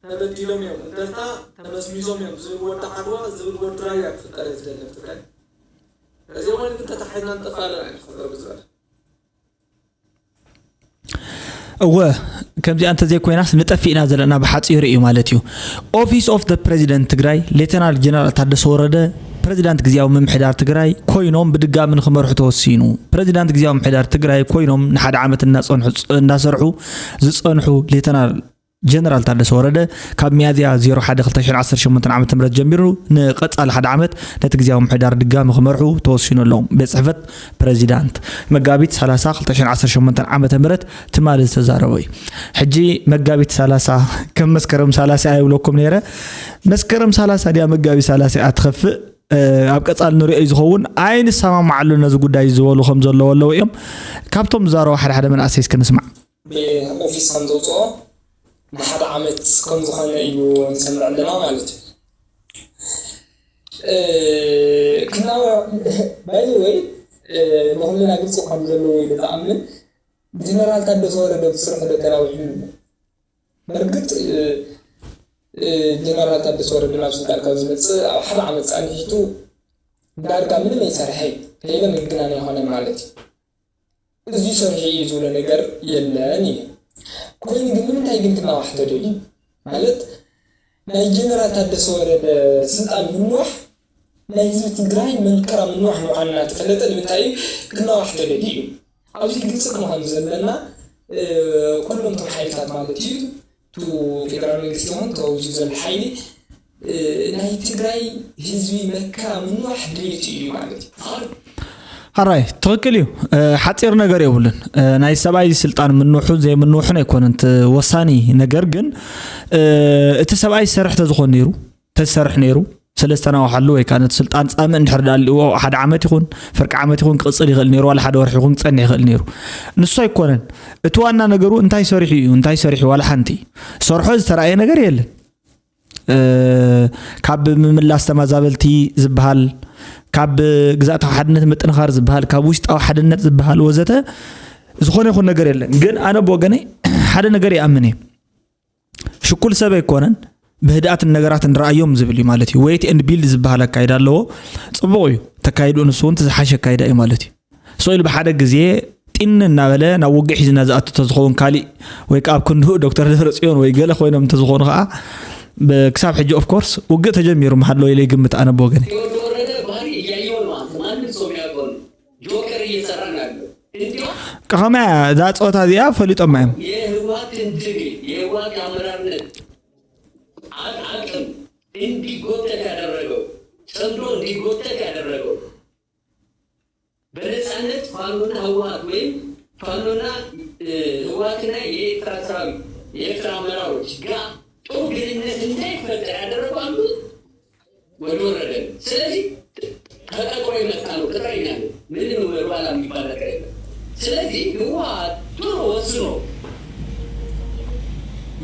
ተበዲሎም እዮም፣ እንደርታ ተመዝሚዞም እዮም ዝብል ወዲ ዓድዋ ዝብል ወዲ ራያ ክፍጠር እየ ዝደሊ ኣብ ትግራይ። እዚ እውን ግን ተታሒዝና ንጠፍእ ኣለና ኢና ክፍጠር ብዝበለ። እወ፣ ከምዚኣ እንተዘይኮይናስ ንጠፍእ ኢና ዘለና ብሓፂሩ እዩ ማለት እዩ። ኦፊስ ኦፍ ደ ፕሬዚደንት ትግራይ ሌተናል ጀነራል ታደሰ ወረደ ፕሬዚዳንት ግዝያዊ ምምሕዳር ትግራይ ኮይኖም ብድጋሚ ንክመርሑ ተወሲኑ። ፕሬዚዳንት ግዝያዊ ምምሕዳር ትግራይ ኮይኖም ንሓደ ዓመት እናፀንሑ እናሰርሑ ዝፀንሑ ሌተናል ጀነራል ታደሰ ወረደ ካብ ሚያዝያ ዜሮ ሓደ ክልተ ሽሕን ዓሰርተ ሸሞንተን ዓመተ ምህረት ጀሚሩ ንቐፃሊ ሓደ ዓመት ነቲ ግዝያዊ ምምሕዳር ድጋሚ ክመርሑ ተወሲኑ ኣሎ። ቤት ፅሕፈት ፕሬዚዳንት መጋቢት ሰላሳ ክልተ ሽሕን ዓሰርተ ሸሞንተን ዓመተ ምህረት ትማሊ ዝተዛረቦ እዩ። ሕጂ መጋቢት ሰላሳ ከም መስከረም ሰላሳ እያ ይብለኩም ነይረ። መስከረም ሰላሳ ድያ መጋቢት ሰላሳ እያ ትኸፍእ? ኣብ ቀፃሊ ንሪኦ እዩ ዝኸውን። ኣይንሰማማዓሉ ነዚ ጉዳይ ዝበሉ ከም ዘለዉ ኣለዉ እዮም። ካብቶም ዝዛረቡ ሓደ ሓደ መናእሰይ እስኪ ንስማዕ። ብኦፊስ ከም ዘውፅኦ ንሓደ ዓመት ከም ዝኾነ እዩ ንሰምዕ ኣለና ማለት እዩ። ክናወ ባይዘወይ ንኩልና ግልፂ ከም ዘለዎ ኢሉ ዝኣምን ጀነራል ታደሰ ወረደ ብስርሑ ዶ ተናዊሑ ኣሎ። በርግጥ ጀነራል ታደሰ ወረደ ናብ ስልጣን ካብ ዝመፅእ ኣብ ሓደ ዓመት ፃንሒቱ ዳርጋ ምንም ኣይሰርሐ እዩ። ከይለ ምግናን ኣይኮነን ማለት እዩ። እዚ ሰሪሑ እዩ ዝብሎ ነገር የለን እዩ። ኮይኑ ግን ንምንታይ ግን ክናዋሕ ተደልዩ? ማለት ናይ ጀነራል ታደሰ ወረደ ስልጣን ምንዋሕ ናይ ህዝቢ ትግራይ መንከራ ምንዋሕ ምዃኑ እናተፈለጠ ንምንታይ እዩ ክናዋሕ ተደልዩ እዩ? ኣብዚ ግልፂ ክንኾን ዘለና ኩሎም እቶም ሓይልታት ማለት እዩ ቱ ፌደራል መንግስቲ ይኹን ተወጅብ ዘሎ ሓይሊ ናይ ትግራይ ህዝቢ መከራ ምንዋሕ ድሌቱ እዩ ማለት እዩ። ሓራይ ትኽክል እዩ። ሓፂር ነገር የብሉን። ናይ ሰብኣይ ስልጣን ምንውሑ ዘይምንውሑን ኣይኮነን እቲ ወሳኒ ነገር፣ ግን እቲ ሰብኣይ ዝሰርሕ ተዝኾን ነይሩ ተዝሰርሕ ነይሩ ስለ ዝተናውሓሉ ወይ ከዓ ነቲ ስልጣን ፃምእ እንድሕር ዳልዎ ሓደ ዓመት ይኹን ፍርቂ ዓመት ይኹን ክቕፅል ይኽእል ነይሩ፣ ዋላ ሓደ ወርሒ ይኹን ክፀንሕ ይኽእል ነይሩ። ንሱ ኣይኮነን እቲ ዋና ነገሩ እንታይ ሰሪሑ እዩ እንታይ ሰሪሑ ዋላ ሓንቲ ሰርሖ ዝተረኣየ ነገር የለን። ካብ ምምላስ ተመዛበልቲ ዝበሃል፣ ካብ ግዝኣታዊ ሓድነት ምጥንኻር ዝበሃል፣ ካብ ውሽጣዊ ሓድነት ዝበሃል ወዘተ ዝኾነ ይኹን ነገር የለን። ግን ኣነ ብወገነይ ሓደ ነገር ይኣምን እየ። ሽኩል ሰብ ኣይኮነን ብህድኣትን ነገራት ንረኣዮም ዝብል እዩ ማለት እዩ። Wait and build ዝበሃል ኣካይዳ ኣለዎ። ፅቡቕ እዩ ተካይድኡ፣ ንሱ እውን ዝሓሸ ኣካይዳ እዩ ማለት እዩ። ስቕ ኢሉ ብሓደ ግዜ ጢን እናበለ ናብ ውግእ ሒዝና ዝኣቱ ተዝኸውን ካሊእ ወይ ከዓ ኣብ ክንድኡ ዶክተር ደብረፅዮን ወይ ገለ ኮይኖም እንተዝኾኑ ከዓ ክሳብ ሕጂ of course ውግእ ተጀሚሩ ምሃለወ ኢለ ይግምት ኣነ ብወገነይ። ከኸመያ እዛ ፀወታ እዚኣ ፈሊጦማ እዮም። እንዲጎተት ያደረገው በነፃነት ፋኖና ህወሓት ወይም ፋኖና ህወሓትና የኤርትራ ሰራዊት የኤርትራ አመራሮች ጋር ጥሩ ግንኙነት እንዳይፈጠር ያደረጉ አንዱ ወዲ ወረደ ነው። ስለዚህ ተቀጥሮ የመጣ ነው ቅጥረኛ ነው። ምንም ወደኋላ የሚባል ነገር የለም። ስለዚህ ህወሓት ድሮ ወስኖ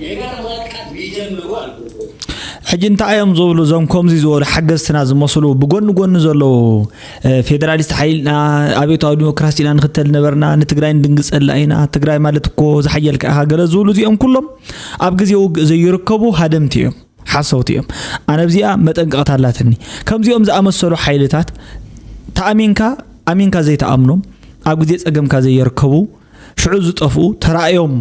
የጋራ ማጥቃት ቢጀምሩ አልኩ። ሕጂ እንታይ እዮም ዝብሉ እዞም ከምዚ ዝበሉ ሓገዝትና ዝመስሉ ብጎኒ ጎኒ ዘለዉ ፌደራሊስት ሓይልና ኣብዮታዊ ዲሞክራሲ ኢና ንኽተል ነበርና ንትግራይ ንድንግፀላ ኢና ትግራይ ማለት እኮ ዝሓየልካ ኢኻ ገለ ዝብሉ እዚኦም ኩሎም ኣብ ግዜ ውግእ ዘይርከቡ ሃደምቲ እዮም ሓሰውቲ እዮም ኣነ ኣብዚኣ መጠንቀቕታ ኣላትኒ ከምዚኦም ዝኣመሰሉ ሓይልታት ተኣሚንካ ኣሚንካ ዘይተኣምኖም ኣብ ግዜ ፀገምካ ዘየርከቡ ሽዑ ዝጠፍኡ ተራእዮም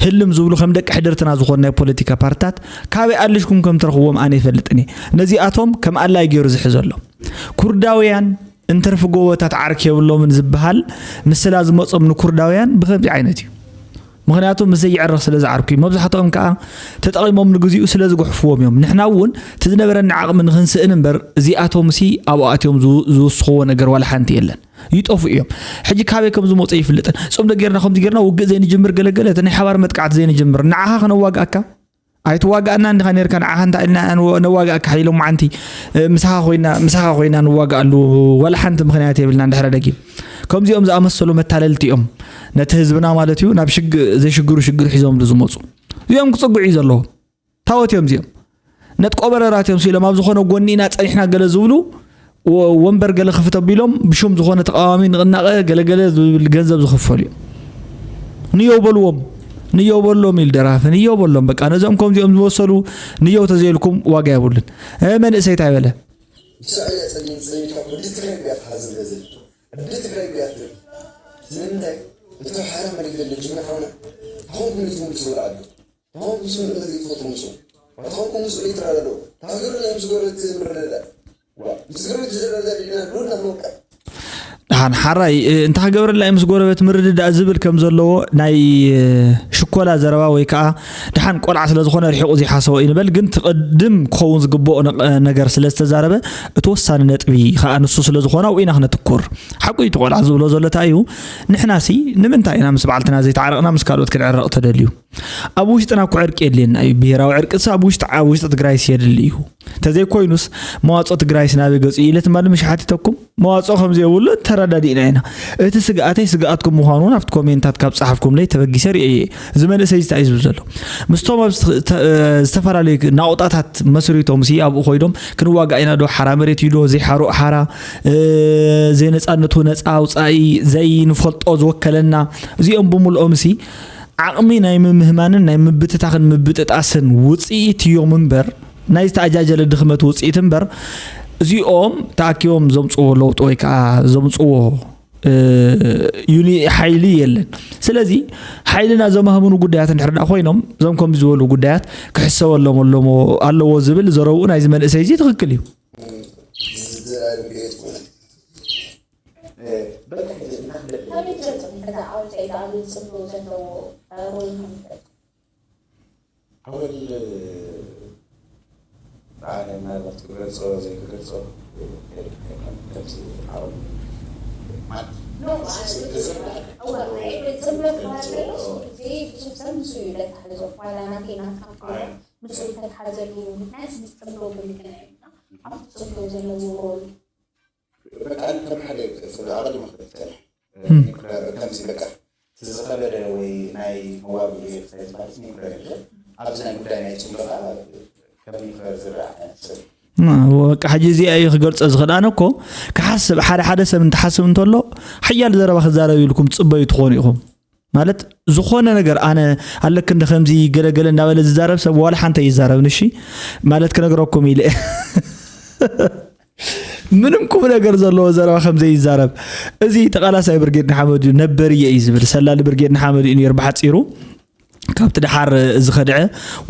ህልም ዝብሉ ከም ደቂ ሕድርትና ዝኾኑ ናይ ፖለቲካ ፓርትታት ካበይ ኣልሽኩም ከም ትረኽብዎም ኣነ ይፈልጥን እየ። ነዚኣቶም ከም ኣላይ ገይሩ ዝሕዘሎም። ኩርዳውያን እንትርፊ ጎቦታት ዓርኪ የብሎምን ዝበሃል ምስላ ዝመጾም ንኩርዳውያን ብኸምዚ ዓይነት እዩ። ምኽንያቱ ምስ ዘየዕርኽ ስለ ዝዓርኩ እዩ። መብዛሕትኦም ከኣ ተጠቒሞም ንግዚኡ ስለ ዝጉሕፍዎም እዮም። ንሕና እውን እቲ ዝነበረና ዓቕሚ ንኽንስእን እምበር እዚኣቶምሲ ኣብኡ ኣትዮም ዝውስኽዎ ነገር ዋላ ሓንቲ የለን። ይጠፍኡ እዮም። ሕጂ ካበይ ከም ዝመፁ ኣይፍለጥን። ፅምዶ ጌርና ከምዚ ጌርና ውግእ ዘይንጅምር ገለገለ እቲ ናይ ሓባር መጥቃዕቲ ዘይንጅምር ንዓኻ ክነዋግኣካ ኣይትዋጋእና እንዲኻ ነርካ፣ ንዓኻ እንታይ ኢልና ነዋጋእካ ኢሎም መዓንቲ ምሳኻ ኮይና ምሳኻ ኮይና ንዋጋኣሉ ዋላ ሓንቲ ምኽንያት የብልና። እንድሕረ ደጊም ከምዚኦም ዝኣመሰሉ መታለልቲ እዮም ነቲ ህዝብና ማለት እዩ ናብ ዘይሽግሩ ሽግር ሒዞምሉ ዝመፁ። እዚኦም ክፅግዑ እዩ ዘለዎም። ታወት እዮም እዚኦም። ነጥቆ በረራት እዮም ስኢሎም ኣብ ዝኾነ ጎኒ ኢና ጸኒሕና ገለ ዝብሉ ወንበር ገለ ክፍት ኣቢሎም ብሽም ዝኾነ ተቃዋሚ ንቕናቐ ገለገለ ዝብል ገንዘብ ዝኽፈሉ እዮም። ንየው በልዎም፣ ንየው በሎም ኢል ደራፊ ንየው በሎም። በቃ ነዞም ከምዚኦም ዝመሰሉ ንየው ተዘይልኩም ዋጋ የብሉን። መንእሰይ ታይ በለ? ደሓን ሓራይ እንተ ሃገበረላ ምስ ጎረበት ምርድዳእ ዝብል ከም ዘለዎ ናይ ሽኮላ ዘረባ ወይ ከዓ ደሓን ቆልዓ ስለ ዝኾነ ርሒቑ ዘይሓሰቦ እዩ ንበል። ግን ትቕድም ክኸውን ዝግብኦ ነገር ስለ ዝተዛረበ እቲ ወሳኒ ነጥቢ ከዓ ንሱ ስለ ዝኾነ ኣብኡ ኢና ክነትኩር። ሓቁ እዩ እቲ ቆልዓ ዝብሎ ዘሎ እንታይ እዩ? ንሕናሲ ንምንታይ ኢና ምስ በዓልትና ዘይተዓረቕና ምስ ካልኦት ክንዕረቕ ተደልዩ? ኣብ ውሽጥና እኮ ዕርቂ የድልየና እዩ። ብሄራዊ ዕርቂ ሲ ኣብ ውሽጢ ኣብ ውሽጢ ትግራይ ሲ የድሊ እዩ። ተዘይኮይኑስ መዋፅኦ ትግራይ ሲ ናበይ ገፁ ኢለ ትማሊ ምሽ ሓቲተኩም መዋፅኦ ከም ዘይብሉ ተረዳዲእና ኢና። እቲ ስግኣተይ ስግኣትኩም ምዃኑ እውን ኣብቲ ኮሜንታት ካብ ፀሓፍኩምለይ ተበጊሰ ርእየ እየ። እዚ መንእሰይ እዚ እንታይ እዩ ዝብል ዘሎ? ምስቶም ኣብ ዝተፈላለዩ ናቑጣታት መስሪቶም ሲ ኣብኡ ኮይዶም ክንዋጋእ ኢና ዶ ሓራ መሬት እዩ ዶ ዘይሓሮ ሓራ ዘይነፃነቱ ነፃ ኣውፃኢ ዘይንፈልጦ ዝወከለና እዚኦም ብምልኦም ሲ ዓቕሚ ናይ ምምህማንን ናይ ምብትታኽን ምብጥጣስን ውፅኢት እዮም እምበር ናይ ዝተኣጃጀለ ድኽመት ውፅኢት እምበር እዚኦም ተኣኪቦም ዘምፅዎ ለውጢ ወይ ከዓ ዘምፅዎ ሓይሊ የለን። ስለዚ ሓይልና ዘማህምኑ ጉዳያት እንድሕር ዳ ኮይኖም እዞም ከምዚ ዝበሉ ጉዳያት ክሕሰበሎም ኣለዎ ዝብል ዘረብኡ ናይዚ መንእሰይ እዚ ትኽክል እዩ። ኣወል ኣነ ምናልባት ክገልጾ ዘይክገልጾ ከምዚ ዓቕሚ ማለት በቃ ሕጂ እዚኣ እዩ ክገልፀ ዝኽእል። ኣነ እኮ ክሓስብ ሓደ ሓደ ሰብ እንትሓስብ እንተሎ ሓያል ዘረባ ክዛረብ ኢልኩም ትፅበዩ ትኾኑ ኢኹም። ማለት ዝኾነ ነገር ኣነ ኣለክ እንደ ከምዚ ገለገለ እንዳበለ ዝዛረብ ሰብ ዋላ ሓንቲ ይዛረብ ንሺ ማለት ክነግረኩም ኢለ ምንም ቁም ነገር ዘለዎ ዘረባ ከም ዘይዛረብ እዚ ተቓላሳይ ብርጌድ ንሓመድ እዩ ነበር እየ እዩ ዝብል ሰላሊ ብርጌድ ንሓመድ እዩ ነይሩ ብሓፂሩ ካብቲ ደሓር ዝኸድዐ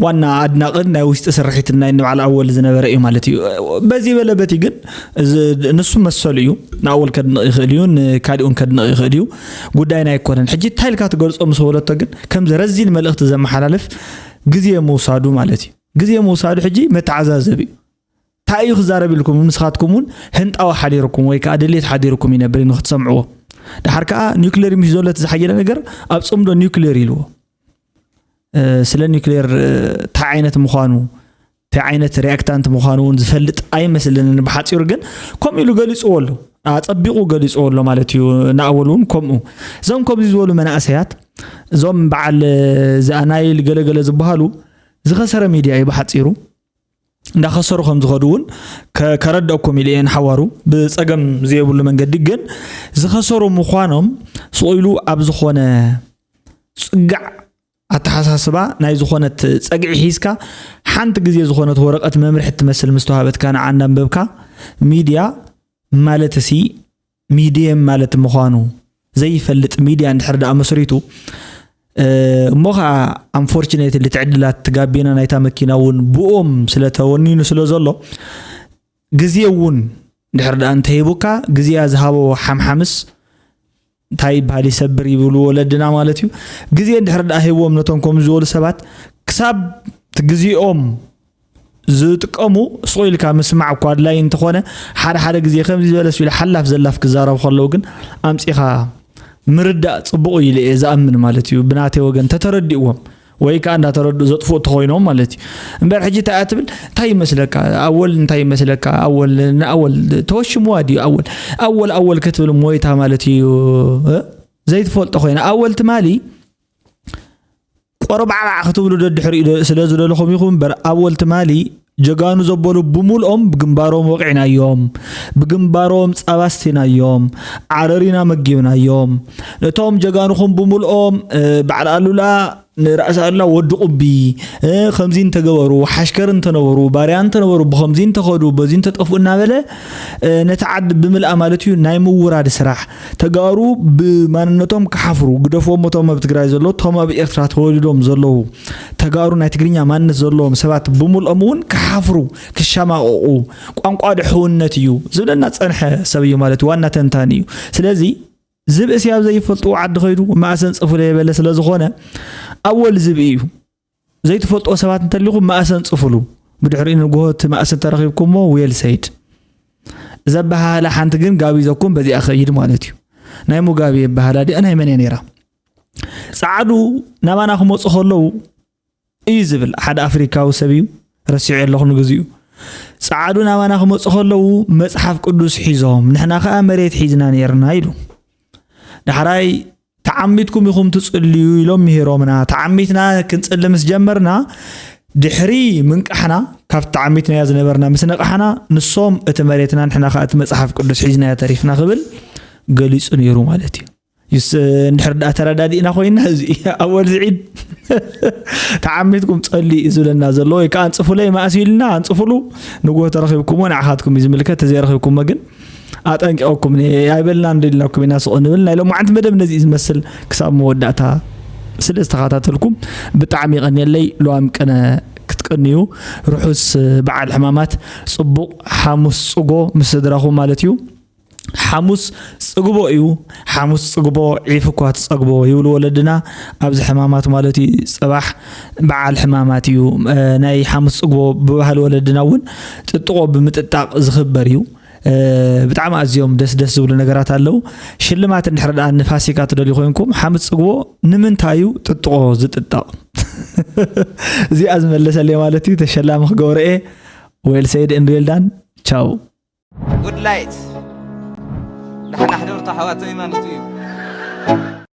ዋና ኣድናቕን ናይ ውሽጢ ስርሒትን ናይ ንባዕል ኣወል ዝነበረ እዩ ማለት እዩ። በዚ በለ በቲ ግን ንሱ መሰሉ እዩ። ንኣወል ከድንቕ ይኽእል እዩ፣ ንካሊኡን ከድንቕ ይኽእል እዩ። ጉዳይና ኣይኮነን። ሕጂ እንታይ ኢልካ ትገልጾ ምስ በለቶ ግን ከምዚ ረዚን መልእኽቲ ዘመሓላልፍ ግዜ ምውሳዱ ማለት እዩ። ግዜ ምውሳዱ ሕጂ መተዓዛዘቢ እዩ። እንታይ እዩ ክዛረብ ኢልኩም ንስኻትኩም እውን ህንጣዊ ሓዲርኩም ወይ ከዓ ድሌት ሓዲርኩም ይነብር ንክትሰምዕዎ። ደሓር ከዓ ኒውክሌር ሚሽ ዘሎ እቲ ዝሓየለ ነገር ኣብ ፅምዶ ኒውክሌር ኢልዎ። ስለ ኒውክሌር እንታይ ዓይነት ምዃኑ እንታይ ዓይነት ሪያክታንት ምዃኑ እውን ዝፈልጥ ኣይመስልንን። ብሓፂሩ ግን ከምኡ ኢሉ ገሊፅዎ ኣሎ፣ ኣፀቢቑ ገሊፅዎ ኣሎ ማለት እዩ። ንኣወል እውን ከምኡ እዞም ከምዚ ዝበሉ መናእሰያት እዞም በዓል ዝኣናይል ገለገለ ዝበሃሉ ዝኸሰረ ሚድያ እዩ ብሓፂሩ። እንዳኸሰሩ ከም ዝኸዱ እውን ከረድአኩም ኢለ እየ ንሓዋሩ ብፀገም ዘየብሉ መንገዲ ግን ዝኸሰሩ ምዃኖም ስቕ ኢሉ ኣብ ዝኾነ ፅጋዕ ኣተሓሳስባ ናይ ዝኾነት ፀግዒ ሒዝካ ሓንቲ ግዜ ዝኾነት ወረቐት መምርሒ ትመስል ምስ ተዋህበትካ ንዓ እንዳንበብካ ሚድያ ማለት ሲ ሚድየም ማለት ምዃኑ ዘይፈልጥ ሚድያ እንድሕር ደኣ መስሪቱ እሞ ኸዓ ኣንፎርችኔትሊ እቲ ዕድላት እቲ ጋቤና ናይታ መኪና እውን ብኦም ስለ ተወኒኑ ስለ ዘሎ ግዜ እውን እንድሕር ደኣ እንተሂቡካ ግዜያ ዝሃቦ ሓምሓምስ እንታይ ይበሃል ይሰብር ይብሉ ወለድና ማለት እዩ። ግዜ እንድሕር ደኣ ሂብዎም ነቶም ከምዚ ዝበሉ ሰባት ክሳብ እቲ ግዜኦም ዝጥቀሙ ስቕ ኢልካ ምስማዕ እኳ ኣድላይ እንተኾነ ሓደ ሓደ ግዜ ከምዚ ዝበለ ስቢሉ ሓላፍ ዘላፍ ክዛረቡ ከለዉ ግን ኣምፂኻ ምርዳእ ፅቡቕ እዩ ኢለ እየ ዝኣምን ማለት እዩ። ብናተይ ወገን ተተረዲእዎም ወይ ከዓ እንዳተረዱ ዘጥፍኡ ተኮይኖም ማለት እዩ። እምበር ሕጂ እንታይ እያ ትብል? እንታይ ይመስለካ ኣወል? እንታይ ይመስለካ ኣወል? ንኣወል ተወሽምዋ ድዩ ኣወል? ኣወል ኣወል ክትብል ሞይታ ማለት እዩ። እ? ዘይትፈልጦ ኮይና ኣወል ትማሊ ቆርባዕባዕ ክትብሉ ደድሕሪኡ ደ- ስለ ዝደለኹም ኢኹም እምበር ኣወል ትማሊ ጀጋኑ ዘበሉ ብምልኦም ብግንባሮም ወቂዕናዮም፣ ብግንባሮም ጻባ ኣስቲናዮም፣ ዓረሪና መጊብናዮም። ነቶም ጀጋኑኹም ብምልኦም እ፣ በዓል ኣሉላ ንራእሲ ኣሉላ ወዲ ቁቢ እ፣ ከምዚ እንተገበሩ፣ ሓሽከር እንተነበሩ፣ ባርያ እንተነበሩ፣ ብኸምዚ እንተኸዱ፣ በዚ እንተጠፍኡ እናበለ እ፣ ነቲ ዓዲ ብምልኣ ማለት እዩ ናይ ምውራድ ስራሕ። ተጋሩ ብማንነቶም ክሓፍሩ፣ ግደፍዎም እቶም ኣብ ትግራይ ዘለዉ፣ እቶም ኣብ ኤርትራ ተወሊዶም ዘለዉ ተጋሩ ናይ ትግርኛ ማንነት ዘለዎም ሰባት ብምልኦም እውን ክሓፍሩ፣ ክሸማቐቑ፣ ቋንቋ ድሕውነት እዩ ዝብለና ዝጸንሐ ሰብ እዩ ማለት እዩ፣ ዋና ተንታኒ እዩ። ስለዚ ዝብእሲ ኣብ ዘይፈልጥዎ ዓዲ ከይዱ መኣሰን ጽፉለ የበለ ስለ ዝኾነ ኣወል ዝብኢ እዩ። ዘይትፈልጥዎ ሰባት እንተሊኹም መኣሰን ጽፉሉ። ብድሕሪኡ ንግሆ እቲ መኣሰን ተረኺብኩሞ ዌል ሰይድ። እዛ ኣበሃህላ ሓንቲ ግን ጋቢዘኩም በዚኣ ኸይድ ማለት እዩ። ናይ ሙጋቤ ኣበሃህላ ድኣ ናይ መን እያ ነይራ? ጸዓዱ ናባና ክመጹ ከለዉ እዩ ዝብል ሓደ ኣፍሪካዊ ሰብ እዩ። ረሲዑ ኣለኹ ንግዚኡ። ጸዓዱ ናባና ክመጹ ከለዉ መጽሓፍ ቅዱስ ሒዞም፣ ንሕና ኸኣ መሬት ሒዝና ነይርና ኢሉ። ዳሕራይ ተዓሚትኩም ኢኹም ትጽልዩ ኢሎም ምሂሮምና። ተዓሚትና ክንጽሊ ምስ ጀመርና ድሕሪ ምንቃሕና ካብቲ ተዓሚትናዮ ዝነበርና ምስ ነቃሕና ንሶም እቲ መሬትና ንሕና ከዓ እቲ መጽሓፍ ቅዱስ ሒዝናዮ ተሪፍና ክብል ገሊጹ ነይሩ ማለት እዩ። ይስ እንድሕር ደኣ ተረዳዲእና ኮይና እዚ ኣወል ዝዒድ ተዓሚትኩም ጸሊ እዩ ዝብለና ዘሎ ወይ ከዓ ኣንጽፉለይ መኣስ ኢልና ኣንጽፉሉ ንግሆ ተረኺብኩሞ ንዓኻትኩም እዩ ዝምልከት ተዘይረኺብኩሞ ግን ኣጠንቂቐኩም ኣይበልና እንድልናኩም ኢና ስቕ ንብል ናይ ሎማዓንቲ መደብ ነዚ እዩ ዝመስል ክሳብ መወዳእታ ስለ ዝተኸታተልኩም ብጣዕሚ ይቐንየለይ። ለዋም ቅነ ክትቅንዩ ርሑስ በዓል ሕማማት ጽቡቕ ሓሙስ ጽጎ ምስ ስድራኹም ማለት እዩ። ሓሙስ ጽግቦ እዩ። ሓሙስ ጽግቦ ዒፍ እኳ ትጸግቦ ይብሉ ወለድና። ኣብዚ ሕማማት ማለት እዩ ጽባሕ በዓል ሕማማት እዩ። ናይ ሓሙስ ጽግቦ ብባህሊ ወለድና እውን ጥጥቆ ብምጥጣቕ ዝኽበር እዩ። ብጣዕሚ ኣዝዮም ደስ ደስ ዝብሉ ነገራት ኣለዉ። ሽልማት እንድሕር ደኣ ንፋሲካ ትደልዩ ኮይንኩም ሓሙስ ጽግቦ ንምንታይ እዩ ጥጥቆ ዝጥጠቕ? እዚኣ ዝመለሰለይ ማለት እዩ ተሸላሚ ክገብሮ እየ። ዌል ሰይድ ኤንድ ዌል ዳን። ቻው። ጉድ ላይት ዳሕና ሕደርቱ ኣሕዋተይ ማለቱ እዩ።